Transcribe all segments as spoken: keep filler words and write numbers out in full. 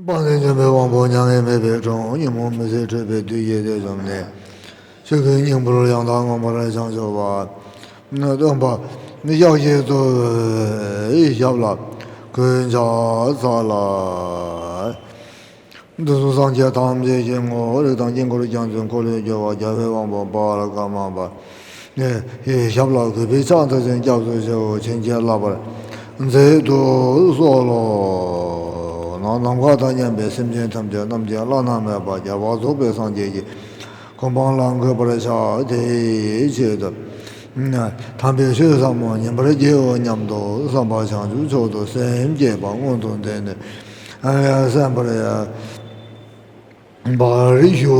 དཔལ་ལྡན་འཇམ་པའི་དབང་པོ་མྱ་ངན་མེད་པའི་དྲུང་། ཉོན་མོངས་མི་ཟད་འཁྲུལ་པའི་བདུད་ཀྱི་སྡེ་བཅོམ་ནས། ཆོས་ཀྱི་སྙིང་པོར་ཡང་དག་མངོན་པར་བྱང་ཆུབ་པ། སྟོན་པ་ཤཱཀྱའི་ཐུབ་པའི་ཞབས་ལ་གུས་ཕྱག་འཚལ་ལོ། དུས་གསུམ་སངས་རྒྱས་ཐམས་ཅད་ཀྱི་ངོ་བོ། རིགས་དང་དཀྱིལ་འཁོར་རྒྱ་མཚོའི་འཁོར་ལོས་སྒྱུར་བ་རྒྱལ་བའི་དབང་པོ་དཔལ་ཀརྨ་པ། ཞབས་ལ་གུས་པས་ཕྱག་འཚལ་ཞིང་སྐྱབས་སུ་མཆིའོ། བྱིན་གྱིས་བརླབ་པར་མཛད་དུ་གསོལ་ལོ། ནམ་མཁའ་དང་མཉམ་པའི་སེམས་ཅན་ཐམས་ཅད་རྣམ་མཁྱེན་བླ་ན་མེད་པ་རྒྱལ་བ་རྫོགས་པའི་སངས་རྒྱས་ཀྱི་གོ་འཕང་ལ་འགོད་པར་བྱ། དེའི་ཆེད་དུ་དམ་པའི་ཆོས་ཟབ་མོ་ཉན་པར་བགྱིའོ་སྙམ་དུ་བསམ་པ་བྱང་ཆུབ་མཆོག་ཏུ་སེམས་བསྐྱེད་པ་སྔོན་དུ་འདོན་ནས་གསན་པར་བགྱི།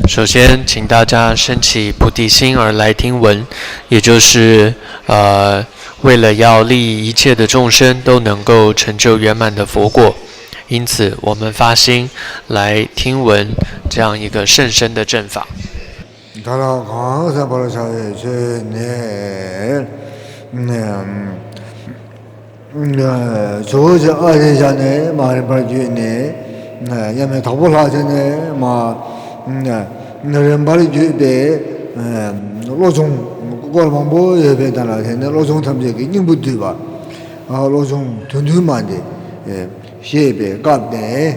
首先，请大家升起菩提心而来听闻，也就是呃，为了要利益一切的众生都能够成就圆满的佛果，因此我们发心来听闻这样一个甚深的正法。 ད་ར་གང་གསན་པར་བྱ་བའི་ཆོས་ནི། ཇོ་བོ་རྗེ་ཨ་ཏི་ཤ་ནས་མར་རིམ་པར་བརྒྱུད་ནས། མཉམ་མེད་དྭགས་པོ་ལྷ་བྱས་ནས་མར་རིམ་པར་བརྒྱུད་པའི་བློ་སྦྱོང་སྐོར་མང་པོ་ཡོད་པའི་དོན་ལ་བརྟེན་ནས། བློ་སྦྱོང་ཐམས་ཅད་ཀྱི་སྙིང་པོ་བསྡུས་པ། བློ་སྦྱོང་དོན་བསྡུས་མ་འདི་བཤད་པའི་སྐབས་ནས།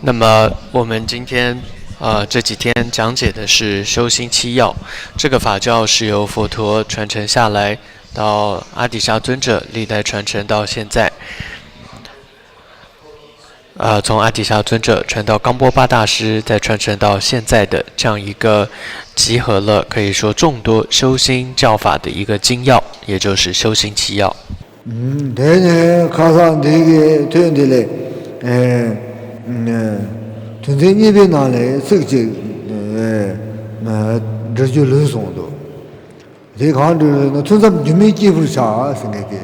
那么我们今天呃这几天讲解的是修心七要，这个法教是由佛陀传承下来，到阿底峡尊者历代传承到现在。呃，从阿底峡尊者传到冈波巴大师，再传承到现在的这样一个集合了可以说众多修心教法的一个精要，也就是修心七要。 དེ་ནས་ཁ་སང་འདི་གི་ཐོན་འདི་ལས། དོན་ཚན་གཉིས་པའི་ནང་ལས་ཚིག་གཅིག་འགྲེལ་རྒྱུ་ལུས་སོང་འདུག་དེ་གང་འགྲེལ་ན། ཐུན་མཚམས་སྒྱུ་མའི་སྐྱེས་བུར་བྱ་ཟེར་མཁན་དེ་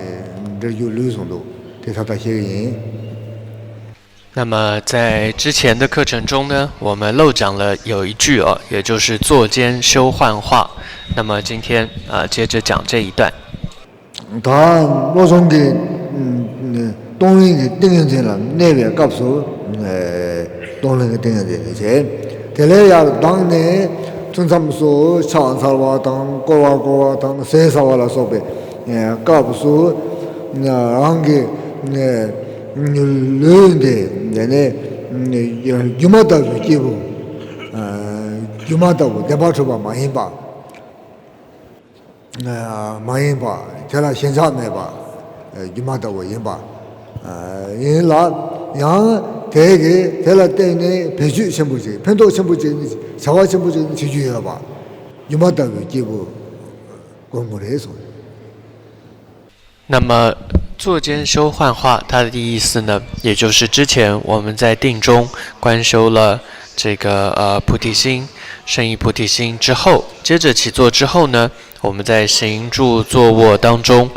འགྲེལ་རྒྱུ་ལུས་སོང་འདུག་དེ་ད་ལྟ་བཤད་ཀྱི་ཡིན། 那么在之前的课程中呢，我们漏讲了有一句哦，也就是坐间修幻化。那么今天啊，接着讲这一段。 ད་བློ་སྦྱོང་གི་གཏོང་ལེན་གྱི་ཏིང་ངེ་འཛིན་ལ་གནས་པའི་སྐབས་སུ། གཏོང་ལེན་གྱི་ཏིང་ངེ་འཛིན་ནི་བྱས། དེ་ལས་ཡར་ལྡང་ནས་ཐུན་མཚམས་སུ་ཕྱག་འཚལ་བ་དང་། བསྐོར་བ་བསྐོར་བ་དང་། ཟས་ཟ་བ་ལ་སོགས་པའི་སྐབས་སུ། རང་གི་ལུས་འདི་དེ་ནས་སྒྱུ་མ་ལྟ་བུའི་སྐྱེས་བུ། སྒྱུ་མ་ལྟ་བུ་བདེན་པར་གྲུབ་པ་མ་ཡིན་པ། མ་ཡིན་པ། དེ་ལ་ཞེན་ཆགས་མེད་པ། སྒྱུ་མ་ལྟ་བུ་ཡིན་པ་ཡིན་ལ། ཡང་དེ་གིས་དེ་ལ་བརྟེན་ནས་བེད་སྤྱོད་ཆེན་པོ་ཅིག་ཕན་ཐོགས་ཆེན་པོ་ཅིག་ནི། བྱ་བ་ཆེན་པོ་ཅིག་ནི་བྱེད་རྒྱུ་ཡོད་པ། སྒྱུ་མ་ལྟ་བུའི་སྐྱེས་བུ་དགོས་མཁོ་རེད་གསུངས། 那么坐间修幻化，它的意思呢，也就是之前我们在定中观修了这个呃菩提心、圣意菩提心之后，接着起坐之后呢，我们在行住坐卧当中，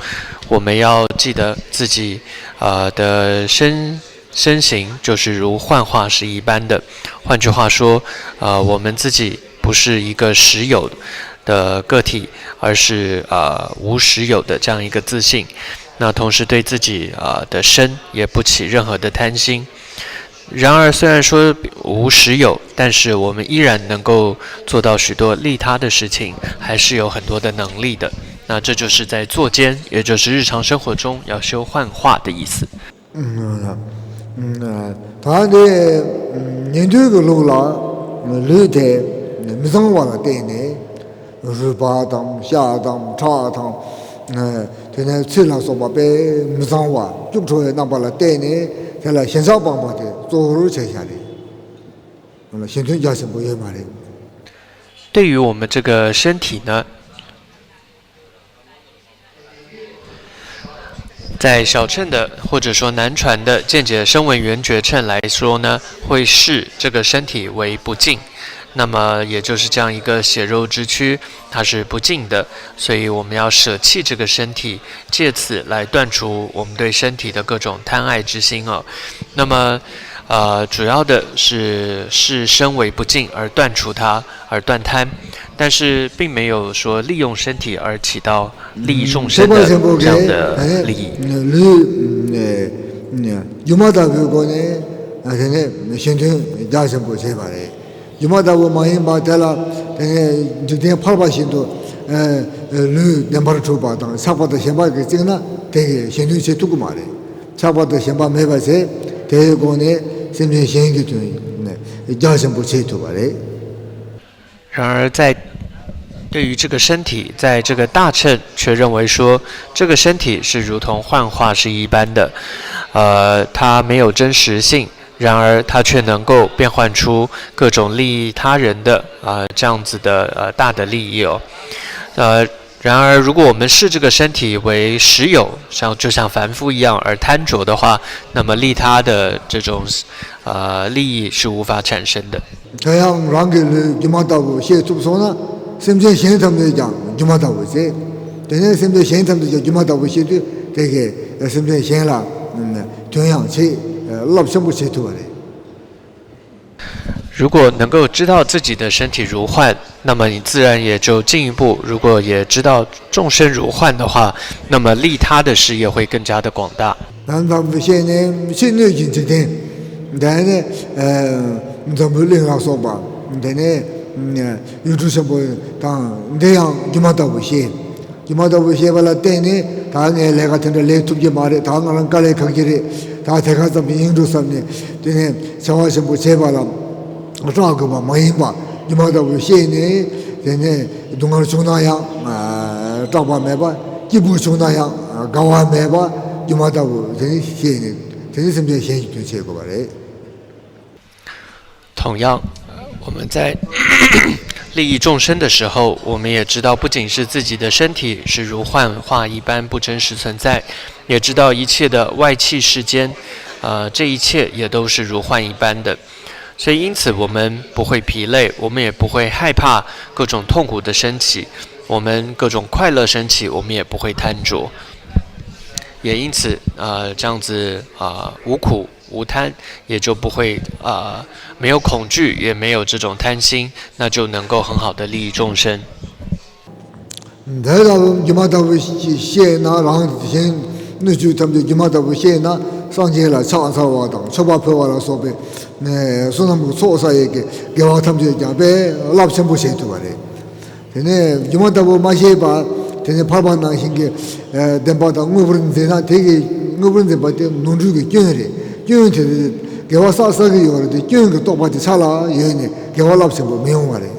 我们要记得自己呃的身身形就是如幻化是一般的。换句话说，呃，我们自己不是一个实有的个体，而是呃无实有的这样一个自性。那同时对自己呃的身也不起任何的贪心。然而，虽然说无实有，但是我们依然能够做到许多利他的事情，还是有很多的能力的。那这就是在坐间，也就是日常生活中要修幻化的意思。 ད་ནི་ཉན་ཐོས་ཀྱི་ལུགས་ལ་ལུས་དེ་མི་གཙང་བ་ལ་བརྟེན་ནས། རུས་པ་དང་། ཤ་དང་། ཁྲག་དང་། དེ་ནས་ཚིལ་ལ་སོགས་པ་དཔེ་མི་གཙང་བ་སྐྱུག་བྲོ་བའི་རྣམ་པ་ལ་བརྟེན་ནས། དེ་ལ་ཞེན་ཆགས་སྤངས་པ་དེ་གཙོ་བོར་བྱས་བཞག་རེད། གཞན་དོན་རྒྱ་ཆེན་པོ་ཡོད་མ་རེད། 对于我们这个身体呢，在小乘的或者说南传的见解声闻缘觉乘来说呢，会视这个身体为不净，那么也就是这样一个血肉之躯，它是不净的，所以我们要舍弃这个身体，借此来断除我们对身体的各种贪爱之心哦。那么，呃，主要的是视身为不净而断除它，而断贪，但是并没有说利用身体而起到利益众生的这样的利益。 ལུས་སྒྱུ་མ་ལྟ་བུའི་སྒོ་ནས་དེ་ནས་གཞན་དོན་རྒྱ་ཆེན་པོ་བྱས་པ་རེད། སྒྱུ་མ་ལྟ་བུ་མ་ཡིན་པ་དེ་ལ་དེ་ནས་འཇིག་རྟེན་ཕལ་པ་བཞིན་དུ་ལུས་བདེན་པར་གྲུབ་པ་དང་ཆགས་པ་དང་ཞེན་པ་གིས་བཅིངས་ན་དེ་གིས་གཞན་དོན་བྱེད་ཐུབ་ཀྱི་མ་རེད། ཆགས་པ་དང་ཞེན་པ་མེད་པ་བྱས། དེའི་སྒོ་ནས་སེམས་ཅན་གཞན་གྱི་དོན་རྒྱ་ཆེན་པོ་བྱེད་ཐུབ་པ་རེད། 然而在，对于这个身体，在这个大乘却认为说，这个身体是如同幻化是一般的，呃，它没有真实性，然而它却能够变换出各种利益他人的，呃，这样子的，呃，大的利益哦。呃，然而，如果我们视这个身体为实有，像，就像凡夫一样而贪着的话，那么利他的这种，呃，利益是无法产生的。 དེ་ཡང་རང་གི་ལུས་སྒྱུ་མ་ལྟ་བུ་ཤེས་ཐུབ་སོང་ན། སེམས་ཅན་གཞན་ཐམས་ཅད་ཀྱང་སྒྱུ་མ་ལྟ་བུ་ཤེས། དེ་ནས་སེམས་ཅན་གཞན་ཐམས་ཅད་ཀྱང་སྒྱུ་མ་ལྟ་བུ་ཤེས་དུས་དེ་གས་སེམས་ཅན་གཞན་ལ་དོན་ཡང་བྱེད། རླབས་ཆེན་པོ་བྱེད་ཐུབ་པ་རེད། 如果能够知道自己的身体如幻，那么你自然也就进一步，如果也知道众生如幻的话，那么利他的事业会更加的广大。 ད་འཛམ་བུ་ཤེས་ནས་ཕྱི་སྣོད་ཀྱི་འཇིག་རྟེན་འདི་ནས་འཛམ་བུའི་གླིང་ལ་སོགས་པ་འདི་ནས་ཡུལ་གྲུ་ཆེན་པོ་དང་འདི་ཡང་སྒྱུ་མ་ལྟ་བུ་ཤེས། སྒྱུ་མ་ལྟ་བུ་ཤེས་པ་ལ་བརྟེན་ནས་ད་ངས་ལས་ཀ་དེ་འདྲ་ལས་ཐུབ་ཀྱི་མ་རེད། ད་ང་རང་དཀའ་ལས་ཁག་གི་རེད། ད་དེ་ག་ཙམ་གྱི་ཡིན་འགྲོ་བསམ་ནས་དེ་ནས་བྱ་བ་ཆེན་པོ་བྱས་པ་ལ་སྐྲག་དགོས་པ་མ་ཡིན་པ་སྒྱུ་མ་ལྟ་བུ་ཤེས་ནས་དེ་ནས་སྡུག་བསྔལ་བྱུང་ན་ཡང་སྐྲག་པ་མེད་པ། སྐྱིད་པོ་བྱུང་ན་ཡང་དགའ་བ་མེད་པ་སྒྱུ་མ་ལྟ་བུ་དེ་ནས་ཤེས་ནས་དེ་ནས་སེམས་ཅན་གཞན་གྱི་དོན་བྱེད་དགོས་པ་རེད། 同样，我们在利益众生的时候，我们也知道，不仅是自己的身体是如幻化一般不真实存在，也知道一切的外器世间，呃，这一切也都是如幻一般的。所以，因此我们不会疲累，我们也不会害怕各种痛苦的升起，我们各种快乐升起，我们也不会贪着。也因此，呃，这样子，呃，无苦 无贪，也就不会，呃，没有恐惧，也没有这种贪心，那就能够很好的利益众生。 འདི་ལྟ་བུ་སྒྱུ་མ་ལྟ་བུ་ཤེས་ན། རང་གཞན་སྣོད་བཅུད་ཐམས་ཅད་སྒྱུ་མ་ལྟ་བུ་ཤེས་ན། སངས་རྒྱས་ལ་ཕྱག་འཚལ་བ་དང་མཆོད་པ་ཕུལ་བ་ལ་སོགས་པའི་བསོད་ནམས་ཀྱི་ཚོགས་བསགས་ཡས་ཀྱི་དགེ་བ་ཐམས་ཅད་ཀྱང་དཔེ་རླབས་ཆེན་པོ་བྱེད་ཐུབ་པ་རེད། དེ་ནས་སྒྱུ་མ་ལྟ་བུ་མ་ཤེས་པ། དེ་ནས་ཕལ་པ་ནང་བཞིན་གྱི་བདེན་པ་དང་དངོས་པོར་འཛིན་ན། དེ་གི་དངོས་པོར་འཛིན་པ་དེ་ནོར་འཁྲུལ་གྱི་སྐྱོན་རེད། སྐྱོན་དེ་དགེ་བ་བསགས་བསགས་ཀྱི་ཡོད་རེད་དེ། སྐྱོན་གྱི་རྟོག་པ་དེ་ཆ་ལ་ཡོད་ནས་དགེ་བ་རླབས་ཆེན་པོ་མི་ཡོང་བ་རེད།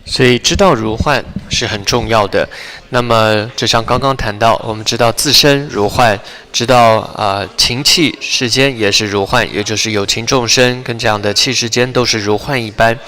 所以知道如幻是很重要的。那么，就像刚刚谈到，我们知道自身如幻，知道，呃，情器世间也是如幻，也就是有情众生跟这样的器世间都是如幻一般。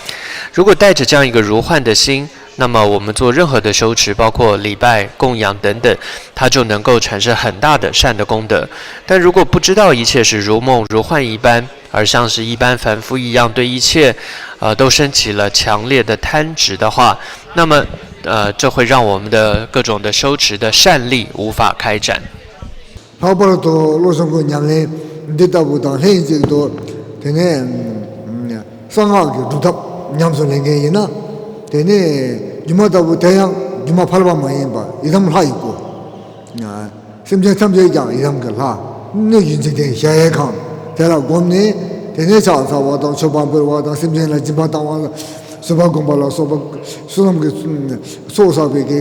如果带着这样一个如幻的心，那么我们做任何的修持，包括礼拜、供养等等，它就能够产生很大的善的功德。但如果不知道一切是如梦如幻一般，而像是一般凡夫一样对一切，呃，都升起了强烈的贪执的话，那么，呃，这会让我们的各种的修持的善力无法开展。 ལྷག་པར་དུ་བློ་བཟང་པོའི་ཉམས་ལེན་འདི་ལྟ་བུ་དང་ལྷན་ཅིག་ཏུ། དེ་ནས་གསང་སྔགས་ཀྱི་སྒྲུབ་ཐབས་ཉམས་སུ་ལེན་མཁན་ཡིན་ན། དེ་ནས་སྒྱུ་མ་ལྟ་བུ་དེ་ཡང་སྒྱུ་མ་ཕལ་པ་མ་ཡིན་པ་ཡི་དམ་ལྷ་ཡི་སྐུ། སེམས་ཅན་ཐམས་ཅད་ཀྱང་ཡི་དམ་གྱི་ལྷ། སྣོད་ཀྱི་འཇིག་རྟེན་གཞལ་ཡས་ཁང་དེ་ལ་བསྒོམས་ནས། དེ་ནས་ཕྱག་འཚལ་བ་དང་མཆོད་པ་འབུལ་བ་དང་སེམས་ཅན་ལ་སྦྱིན་པ་བཏང་བ། བཟོད་པ་བསྒོམ་པ་ལ་སོགས་པ་བསོད་ནམས་ཀྱི་ཚོགས་བསགས་པའི་གི་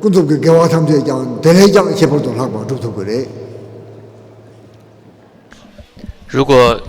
ཀུན་རྫོབ་ཀྱི་དགེ་བ་ཐམས་ཅད་ཀྱང་དེ་ལས་ཀྱང་ཁྱད་པར་དུ་ལྷག་པ་སྒྲུབ་ཐུབ་ཀྱི་རེད། 如果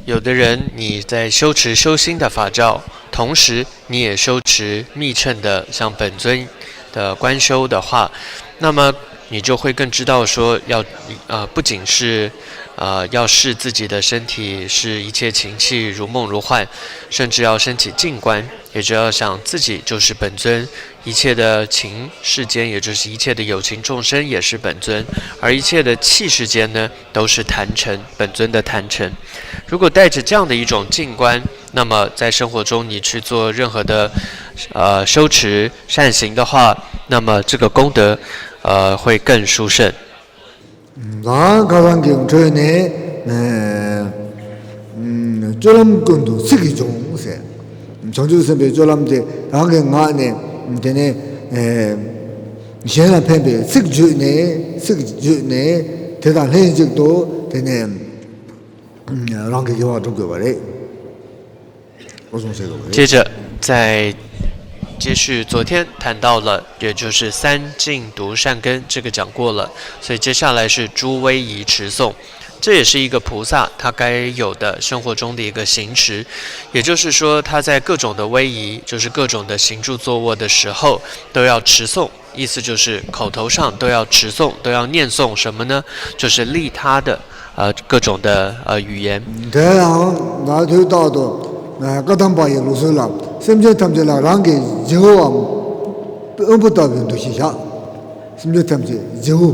有的人你在修持修心的法照，同时你也修持密乘的像本尊的观修的话，那么你就会更知道说要，呃，不仅是，呃，要视自己的身体是一切情器如梦如幻，甚至要升起静观，也就要想自己就是本尊，一切的情世间，也就是一切的有情众生也是本尊，而一切的器世间呢，都是坛城，本尊的坛城。如果带着这样的一种静观，那么在生活中你去做任何的，呃，修持善行的话，那么这个功德，呃，会更殊胜。ལ་ག་རང་གི་ཁྲོད་ནས་ཨ་སྤྱོད་ལམ་ཀུན་ཏུ་ཚིག་གིས་སྦྱོང་ཟེར། བྱང་ཆུབ་སེམས་དཔའི་སྤྱོད་ལམ་དེ་རང་གི་ངག་ནས་དེ་ནས་ཨ་གཞན་ལ་ཕན་པའི་ཚིག་བརྗོད་ནས་ཚིག་བརྗོད་ནས་དེ་དང་ལྷན་ཅིག་ཏུ་དེ་ནས་རང་གི་དགེ་བ་སྒྲུབ་དགོས་པ་རེད། 接着再继续，昨天谈到了，也就是三净读善根，这个讲过了，所以接下来是诸威仪持诵，这也是一个菩萨他该有的生活中的一个行持，也就是说他在各种的威仪，就是各种的行住坐卧的时候，都要持诵。意思就是口头上都要持诵，都要念诵什么呢？就是利他的呃各种的呃语言。 དེ་ཡང་ང་དུས་རྟག་ཏུ་བཀའ་གདམས་པ་ཡི་ལུགས་སྲོལ་ལ། སེམས་ཅན་ཐམས་ཅད་ལ་རང་གི་བརྗེ་བོའམ་དབུལ་པོ་ལྟ་བུའི་འདུ་ཤེས་བཞག། སེམས་ཅན་ཐམས་ཅད་བརྗེ་བོ་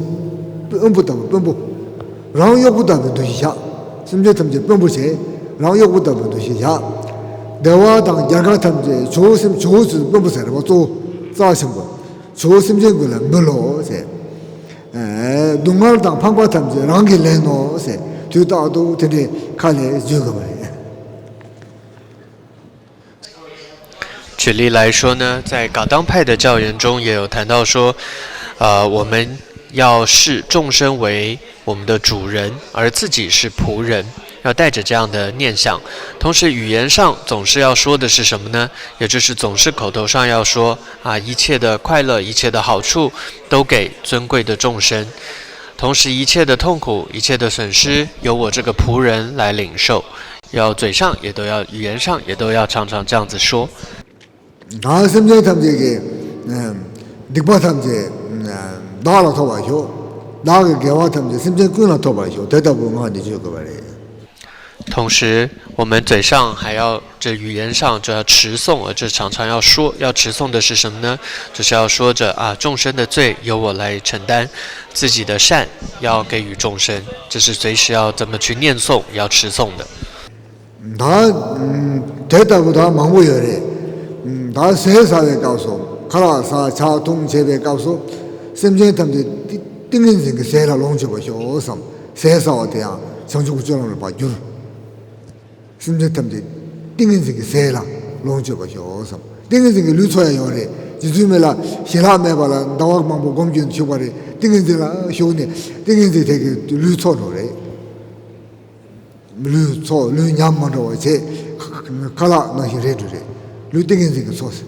དབུལ་པོ་ལྟ་བུ་དཔོན་པོ། རང་གཡོག་པོ་ལྟ་བུའི་འདུ་ཤེས་བཞག། སེམས་ཅན་ཐམས་ཅད་དཔོན་པོ་བྱས། རང་གཡོག་པོ་ལྟ་བུའི་འདུ་ཤེས་བཞག། བདེ་བ་དང་རྒྱལ་ཁ་ཐམས་ཅད་ཇོ་བོ་སེམས་ཇོ་བོ་ཚོས་དཔོན་པོ་ཟེར་བ་གཙོ་བོ་རྩ་ཆེན་པོ། ཇོ་བོ་སེམས་ཅན་ཀུན་ལ་འབུལ་ལོ་ཟེར། ཨེ། སྡུག་བསྔལ་དང་ཕངས་པ་ཐམས་ཅད་རང་གིས་ལེན་ནོ་ཟེར། དུས་རྟག་ཏུ་དེ་འདྲའི་ཁ་ལས་བརྗོད་དགོས་པ་རེད། 举例来说呢，在噶当派的教言中也有谈到说，呃，我们要视众生为我们的主人，而自己是仆人，要带着这样的念想。同时，语言上总是要说的是什么呢？也就是总是口头上要说啊，一切的快乐、一切的好处都给尊贵的众生。同时，一切的痛苦、一切的损失，由我这个仆人来领受。要嘴上也都要，语言上也都要常常这样子说。 ད་སེམས་ཅན་ཐམས་ཅད་ཀྱི་སྡིག་པ་ཐམས་ཅད་བདག་ལ་ཐོབ་པར་ཤོག། བདག་གི་དགེ་བ་ཐམས་ཅད་སེམས་ཅན་ཀུན་ལ་ཐོབ་པར་ཤོག། དེ་ལྟ་བུའི་ངག་འདི་བརྗོད་དགོས་པ་རེད། 同时，我们嘴上还要，这语言上就要持诵，呃，这常常要说，要持诵的是什么呢？就是要说着啊，众生的罪由我来承担，自己的善要给予众生，这是随时要这么去念诵，要持诵的。 ད་དེ་ལྟ་བུ་ད་མང་པོ་ཡོད་རེད། ད་ཟས་ཟ་བའི་སྐབས་སུ་ཁ་ལག་ཟ་ཆང་འཐུང་བྱེད་པའི་སྐབས་སུ་སེམས་ཅན་ཐམས་ཅད་ཏིང་ཏིང་ངེ་འཛིན་གྱི་ཟས་ལ་ལོངས་སྤྱོད་པར་ཤོག་བསམ། ཟས་ཟ་བ་དེ་ཡང་བྱང་ཆུབ་ཀྱི་སྤྱོད་ལམ་ལ་ཕར་བསྒྱུར། སེམས་ཅན་ཐམས་ཅད་ཏིང་ངེ་འཛིན་གྱི་ཟས་ལ་ལོངས་སྤྱོད་པར་ཤོག་བསམ། ཏིང་ངེ་འཛིན་གྱི་ལུས་འཚོ་ཡ་ཡོད་རེད། རྗེ་བཙུན་མི་ལ་ཞལ་ལག་མེད་པ་ལ་ཟླ་བ་མང་པོ་སྒོམ་རྒྱུན་ཞུགས་པ་རེད། ཏིང་ངེ་འཛིན་ལ་ཞུགས་ནས་ཏིང་ངེ་འཛིན་དེ་གི་ལུས་འཚོ་འགྲོ་རེད། ལུས་འཚོ་ལུས་ཉམས་མ་འགྲོ་བ་བྱེད། ཁ་ལག་ནང་བཞིན་རེད་འགྲོ་རེད། ལུས་ཏིང་ངེ་འཛིན་གྱི་འཚོ་ཟེར།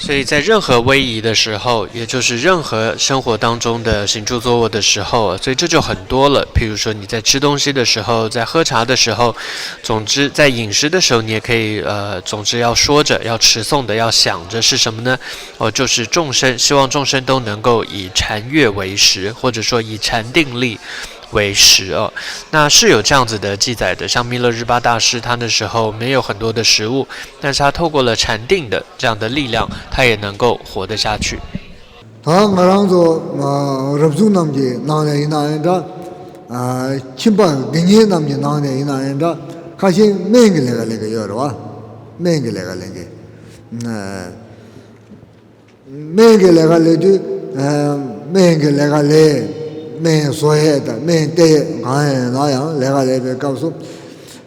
所以在任何威仪的时候，也就是任何生活当中的行住坐卧的时候，所以这就很多了。譬如说你在吃东西的时候，在喝茶的时候，总之在饮食的时候，你也可以呃，总之要说着，要持诵的，要想着是什么呢？哦，就是众生，希望众生都能够以禅悦为食，或者说以禅定力为食哦。那是有这样子的记载的，像弥勒日巴大师，他那时候没有很多的食物，但是他透过了禅定的这样的力量，他也能够活得下去。 ད་ང་རང་ཚོ་རབ་བྱུང་རྣམས་ཀྱི་ནང་ནས་ཡིན་ན་ཡང་འདྲ། ཁྱིམ་པ་དགེ་བསྙེན་རྣམས་ཀྱི་ནང་ནས་ཡིན་ན་ཡང་འདྲ། ཁ་ཤས་སྨན་གྱི་ལས་ཀ་ལས་ཀྱི་ཡོད་རེད་བ། སྨན་གྱི་ལས་ཀ་ལས་ཀྱི། སྨན་གྱི་ལས་ཀ་ལས་དུས། སྨན་གྱི་ལས་ཀ་ལས། སྨན་བཟོ་ཡས་དང་སྨན་སྟེར་ཡས་གང་ཡིན་ན་ཡང་ལས་ཀ་ལས་པའི་སྐབས་སུ།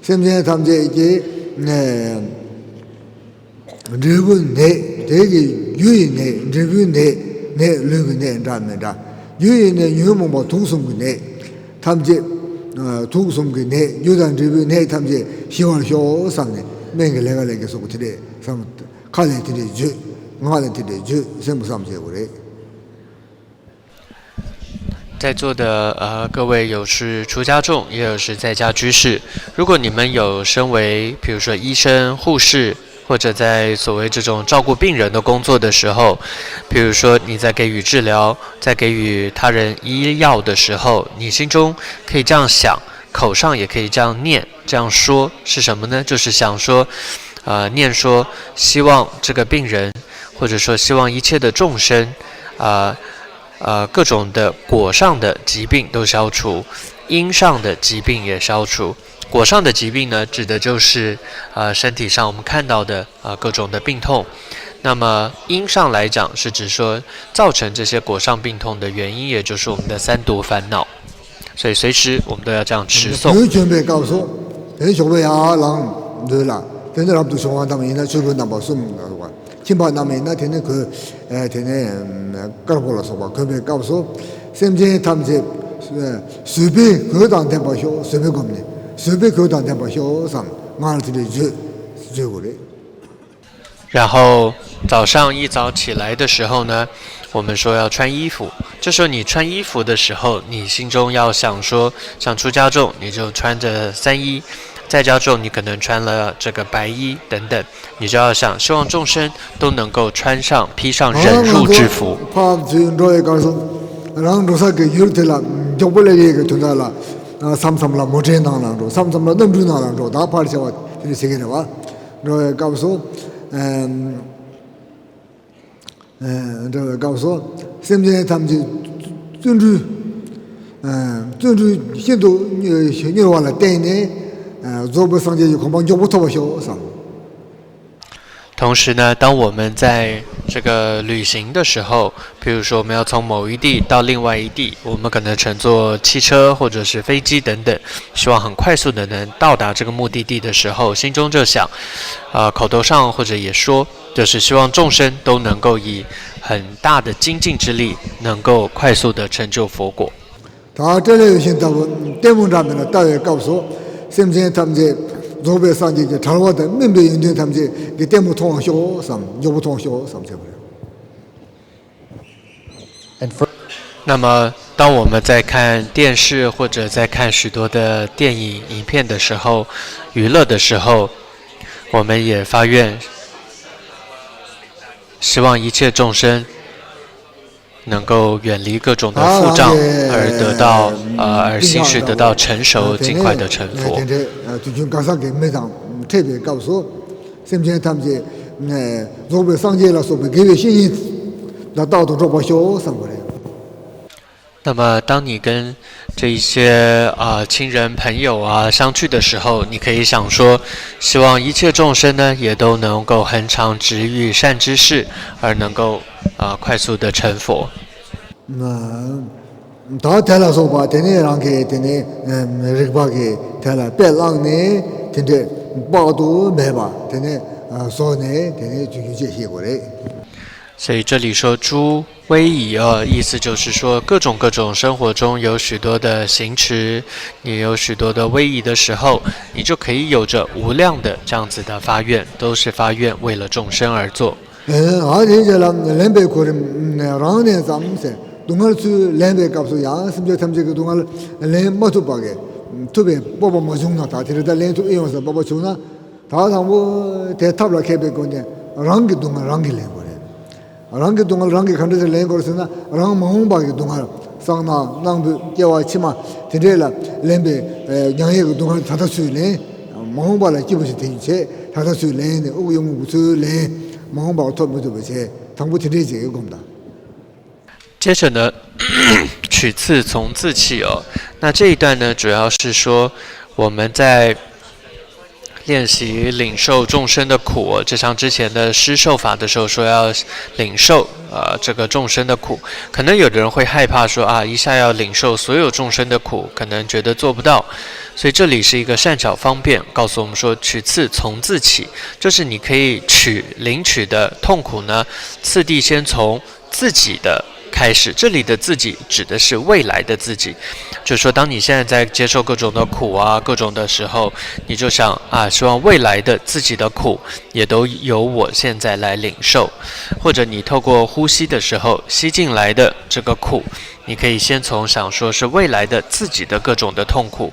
སེམས་ཅན་ཐམས་ཅད་ཀྱི་འབྲས་བུ་ནད། དེ་གི་རྒྱུ་ཡི་ནད། འབྲས་བུའི་ནད། ནད་ལུས་ཀྱི་ནད་འདྲ་མི་འདྲ། རྒྱུ་ཡི་ནད་ཉོན་མོངས་པ་དུག་གསུམ་གྱི་ནད་ཐམས་ཅད། དུག་གསུམ་གྱི་ནད། རྒྱུ་དང་འབྲས་བུའི་ནད་ཐམས་ཅད་ཞི་བར་ཤོག་བསམ་ནས་སྨན་གྱི་ལས་ཀ་ལས་ཀྱི་སོགས་དེ་འདྲས་བསམ། ཁ་ལས་དེ་འདྲས་བརྗོད། ངག་ལས་དེ་འདྲས་བརྗོད། སེམས་བསམ་བྱེད་དགོས་རེད། 在座的呃各位，有是出家众，也有是在家居士。如果你们有身为，比如说医生、护士，或者在所谓这种照顾病人的工作的时候，比如说你在给予治疗，在给予他人医药的时候，你心中可以这样想，口上也可以这样念，这样说是什么呢？就是想说，呃，念说希望这个病人，或者说希望一切的众生，啊、呃，各种的果上的疾病都消除，因上的疾病也消除。果上的疾病呢，指的就是呃身体上我们看到的呃各种的病痛。那么因上来讲，是指说造成这些果上病痛的原因，也就是我们的三毒烦恼。所以随时我们都要这样持诵。དེ་བྱོན་པའི་སྐབས་སུ། དེ་ཞོགས་པ་ཡར་ལངས་འདོད་ལ། དེ་ནི་རབ་ཏུ་བྱུང་བ་རྣམས་ཡིན་ན་ཆོས་གོས་རྣམ་པ་གསུམ་ལ་སོགས་པ། ཁྱིམ་པ་རྣམས་ཡིན་ན་དེ་ནི་གོས། ཨེ་དེ་ནི་དཀར་པོ་ལ་སོགས་པ་གོན་པའི་སྐབས་སུ། སེམས་ཅན་ཐམས་ཅད་བཟོད་པའི་གོས་དང་ལྡན་པར་ཤོག་བཟོད་པའི་སྒོམ་ནས་བཟོད་པའི་གོས་དང་ལྡན་པར་ཤོག་བསམ། ང་ལ་དེ་འདྲའི་བརྗོད་བརྗོད་དགོས་རེད། 然后早上一早起来的时候呢，我们说要穿衣服。这时候你穿衣服的时候，你心中要想说，像出家众，你就穿着三衣；在家众，你可能穿了这个白衣等等，你就要想，希望众生都能够穿上、披上忍辱之服。 ཕར་ཚུར་འགྲོ་བའི་སྐབས་སུ། རང་འགྲོ་ས་གི་ཡུལ་དེ་ལ་མགྱོགས་པོ་སླེབས་ཡས་ཀྱི་དོན་དག་ལ། མཚམས་མཚམས་ལ་མོ་ཊའི་ནང་ལ་འགྲོ། མཚམས་མཚམས་ལ་གནམ་གྲུའི་ནང་ལ་འགྲོ། ད་ཕར་བྱ་བ་དེ་འདྲ་བྱེད་ཀྱི་རེད་བ། འགྲོ་བའི་སྐབས་སུ། ཨེམ། ཨེ། འགྲོ་བའི་སྐབས་སུ། སེམས་ཅན་ཐམས་ཅད་བརྩོན་འགྲུས། ཨེ། བརྩོན་འགྲུས་ཤིན་ཏུ་མྱུར་བ་ལ་བརྟེན་ནས། ཨེ། རྫོགས་པའི་སངས་རྒྱས་ཀྱི་གོ་འཕང་མགྱོགས་པོ་ཐོབ་པར་ཤོག་བསམ། 同时呢，当我们在这个旅行的时候，比如说我们要从某一地到另外一地，我们可能乘坐汽车或者是飞机等等，希望很快速的能到达这个目的地的时候，心中就想，呃，口头上或者也说，就是希望众生都能够以很大的精进之力，能够快速的成就佛果。 ད་སྤྲེལ་ལད་ཡོད་བཞིན་ལྟ་བུ་ལྟད་མོ་འདྲ་མིན་ལ་ལྟ་བའི་སྐབས་སུ། སེམས་ཅན་ཐམས་ཅད་རྫོགས་པའི་སངས་རྒྱས་ཀྱི་དྲ་བ་དང་སྨིན་པའི་ཡོན་ཏན་ཐམས་ཅད་ཀྱི་ལྟད་མོ་མཐོང་བར་ཤོག་བསམ། མགྱོགས་པོ་མཐོང་བར་ཤོག་བསམ་བྱས་པ་རེད། 那么，当我们在看电视或者在看许多的电影、影片的时候，娱乐的时候，我们也发愿，希望一切众生能够远离各种的负障，而得到呃，而心识得到成熟，尽快的成佛。 དེ་འདྲའི་དུས་རྒྱུན་གང་ཟག་གི་མི་དང་འཕྲད་པའི་སྐབས་སུ། སེམས་ཅན་ཐམས་ཅད་རྫོགས་པའི་སངས་རྒྱས་ལ་སོགས་པའི་དགེ་བའི་བཤེས་གཉེན་ལ་རྟག་ཏུ་འགྲོགས་པར་ཤོག་བསམ་པ་རེད། 那么，当你跟这一些啊、亲人朋友啊相聚的时候，你可以想说，希望一切众生呢也都能够恒常执于善知识，而能够啊、快速的成佛。 ད་དེ་ལ་སོགས་པ་དེ་ནས་རང་གི་དེ་ནས་རིག་པ་གི་དེ་ལ་དཔེ་བླངས་ནས་དེ་འདྲའི་དཔག་ཏུ་མེད་པ་དེ་ནས་བཟོ་ནས་དེ་ནས་རྒྱུན་རྒྱུན་བཅད་ཤེས་དགོས་རེད། 所以这里说诸威仪啊，意思就是说各种各种生活中有许多的行持，你有许多的威仪的时候，你就可以有着无量的这样子的发愿，都是发愿为了众生而做。 ཨ་དེའི་རྗེས་ལ་ལེན་པའི་གོ་རིམ་རང་ནས་ཙམ་ཟེར། སྡུག་བསྔལ་ཚུར་ལེན་པའི་སྐབས་སུ་ཡང་སེམས་ཅན་ཐམས་ཅད་ཀྱི་སྡུག་བསྔལ་ལེན་མ་ཐུབ་པ་གི། ཐུབ་པའི་སྤོབས་པ་མ་བྱུང་ན་ད་དེ་རིང་ད་ལེན་ཐུབ་ཨེ་ཡོང་ཟེར་སྤོབས་པ་བྱུང་ན། ད་དང་པོ་དེ་ཐབས་ལ་མཁས་པའི་སྒོ་ནས་རང་གི་སྡུག་བསྔལ་རང་གིས་ལེན་དགོས་རེད། རང་གི་སྡུག་བསྔལ་རང་གིས་ག་འདྲ་ཞིག་ལེན་དགོས་ཟེར་ན། རང་མ་འོངས་པ་གི་སྡུག་བསྔལ། གསང་སྔགས་སྣང་བུད་སྐྱེ་བ་ཕྱི་མ་དེ་འདྲས་ལ་ལེན་པའི་མྱང་ཡས་ཀྱི་སྡུག་བསྔལ་ད་ལྟ་ཚུར་ལེན། མ་འོངས་པ་ལ་སྐྱིད་པོ་ཞིག་དེ་བྱས་ད་ལྟ་ཚུར་ལེན་ནས་དབུགས་དབྱུང་དབུགས་ཚུར་ལེན། མ་འོངས་པ་ལ་ཐོབ་མི་ཐུབ་པ་བྱས། དང་པོ་དེ་འདྲས་ཅིག་སྒོམ་དང་། 接着呢，取次从自起哦。那这一段呢，主要是说我们在练习领受众生的苦哦，就像之前的施受法的时候说要领受呃这个众生的苦，可能有的人会害怕说啊，一下要领受所有众生的苦，可能觉得做不到，所以这里是一个善巧方便，告诉我们说取次从自起，就是你可以取领取的痛苦呢，次第先从自己的开始。这里的自己指的是未来的自己，就是说，当你现在在接受各种的苦啊、各种的时候，你就想啊，希望未来的自己的苦也都由我现在来领受，或者你透过呼吸的时候吸进来的这个苦，你可以先从想说是未来的自己的各种的痛苦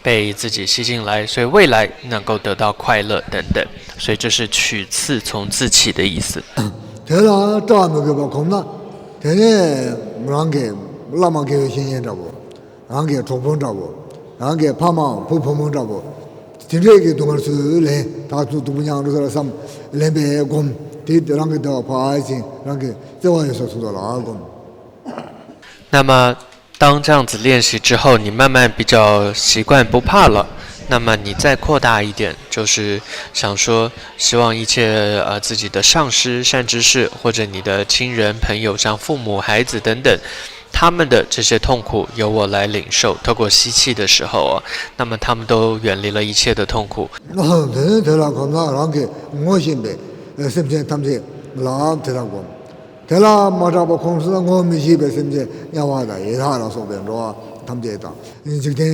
被自己吸进来，所以未来能够得到快乐等等。所以这是取次从自起的意思。 དེ་ལ་སྐྲག་མི་དགོས་པ་གོམས་ན། དེ་ནས་རང་གི་བླ་མ་དགེ་བའི་བཤེས་གཉེན་འདྲ་བོ། རང་གི་གྲོགས་པོ་འདྲ་བོ། རང་གི་ཕ་མ་བུ་བུ་མོ་འདྲ་བོ། དེ་འདྲས་ཀྱི་སྡུག་བསྔལ་ཚུར་ལེན། ད་ཚུར་སྡུག་པོ་མྱངས་འགྲོ་ས་ལ་བསམ། ལེན་པའི་སྒོམ། དེ་རང་གི་བདེ་བ་ཕར་ཕྱིན། རང་གི་བརྩེ་བ་ཡོད་ས་ཚུར་ལ་སྒོམ། 那么，当这样子练习之后，你慢慢比较习惯不怕了，那么你再扩大一点，就是想说，希望一切呃自己的上师、善知识，或者你的亲人、朋友，像父母、孩子等等，他们的这些痛苦由我来领受。透过吸气的时候啊，那么他们都远离了一切的痛苦。 དེ་ནས་དེ་ལ་གོམས་ན་རང་གི་ངོ་ཤེས་པའི་སེམས་ཅན་ཐམས་ཅད་ལ་དེ་ལ་གོམས། དེ་ལ་མ་གྲགས་པ་ཁོང་ཚོ་ལ་ངོ་མི་ཤེས་པའི་སེམས་ཅན་དམྱལ་བ་དང་ཡི་དྭགས་ལ་སོགས་པའི་འགྲོ་བ་ཐམས་ཅད་དང་། འཇིག་རྟེན་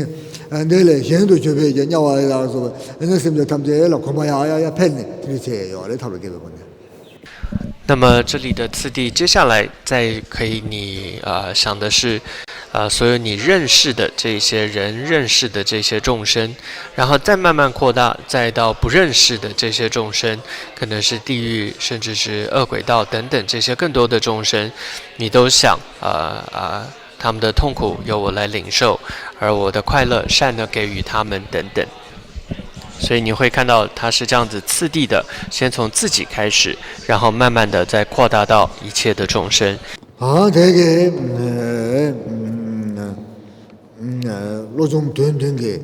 འདི་ལས་གཞན་དུ་གྱུར་པའི་དམྱལ་བ་ཡི་དྭགས་ལ་སོགས་པའི་སེམས་ཅན་ཐམས་ཅད་ལ་གོམས་པ་ཡང་ཡང་ཡང་འཕེལ་ནས་དེ་འདྲ་བྱས་ཡོད་རེད། ཐབས་ལ་མཁས་པའི་སྒོ་ནས། 那么这里的次第，接下来再可以你呃想的是，呃所有你认识的这些人，认识的这些众生，然后再慢慢扩大，再到不认识的这些众生，可能是地狱，甚至是恶鬼道等等这些更多的众生，你都想呃呃他们的痛苦由我来领受，而我的快乐善的给予他们等等。所以你会看到它是这样子次第的，先从自己开始，然后慢慢的再扩大到一切的众生。 ཨ་དེ་གའི་བློ་སྦྱོང་དོན་བདུན་གྱི་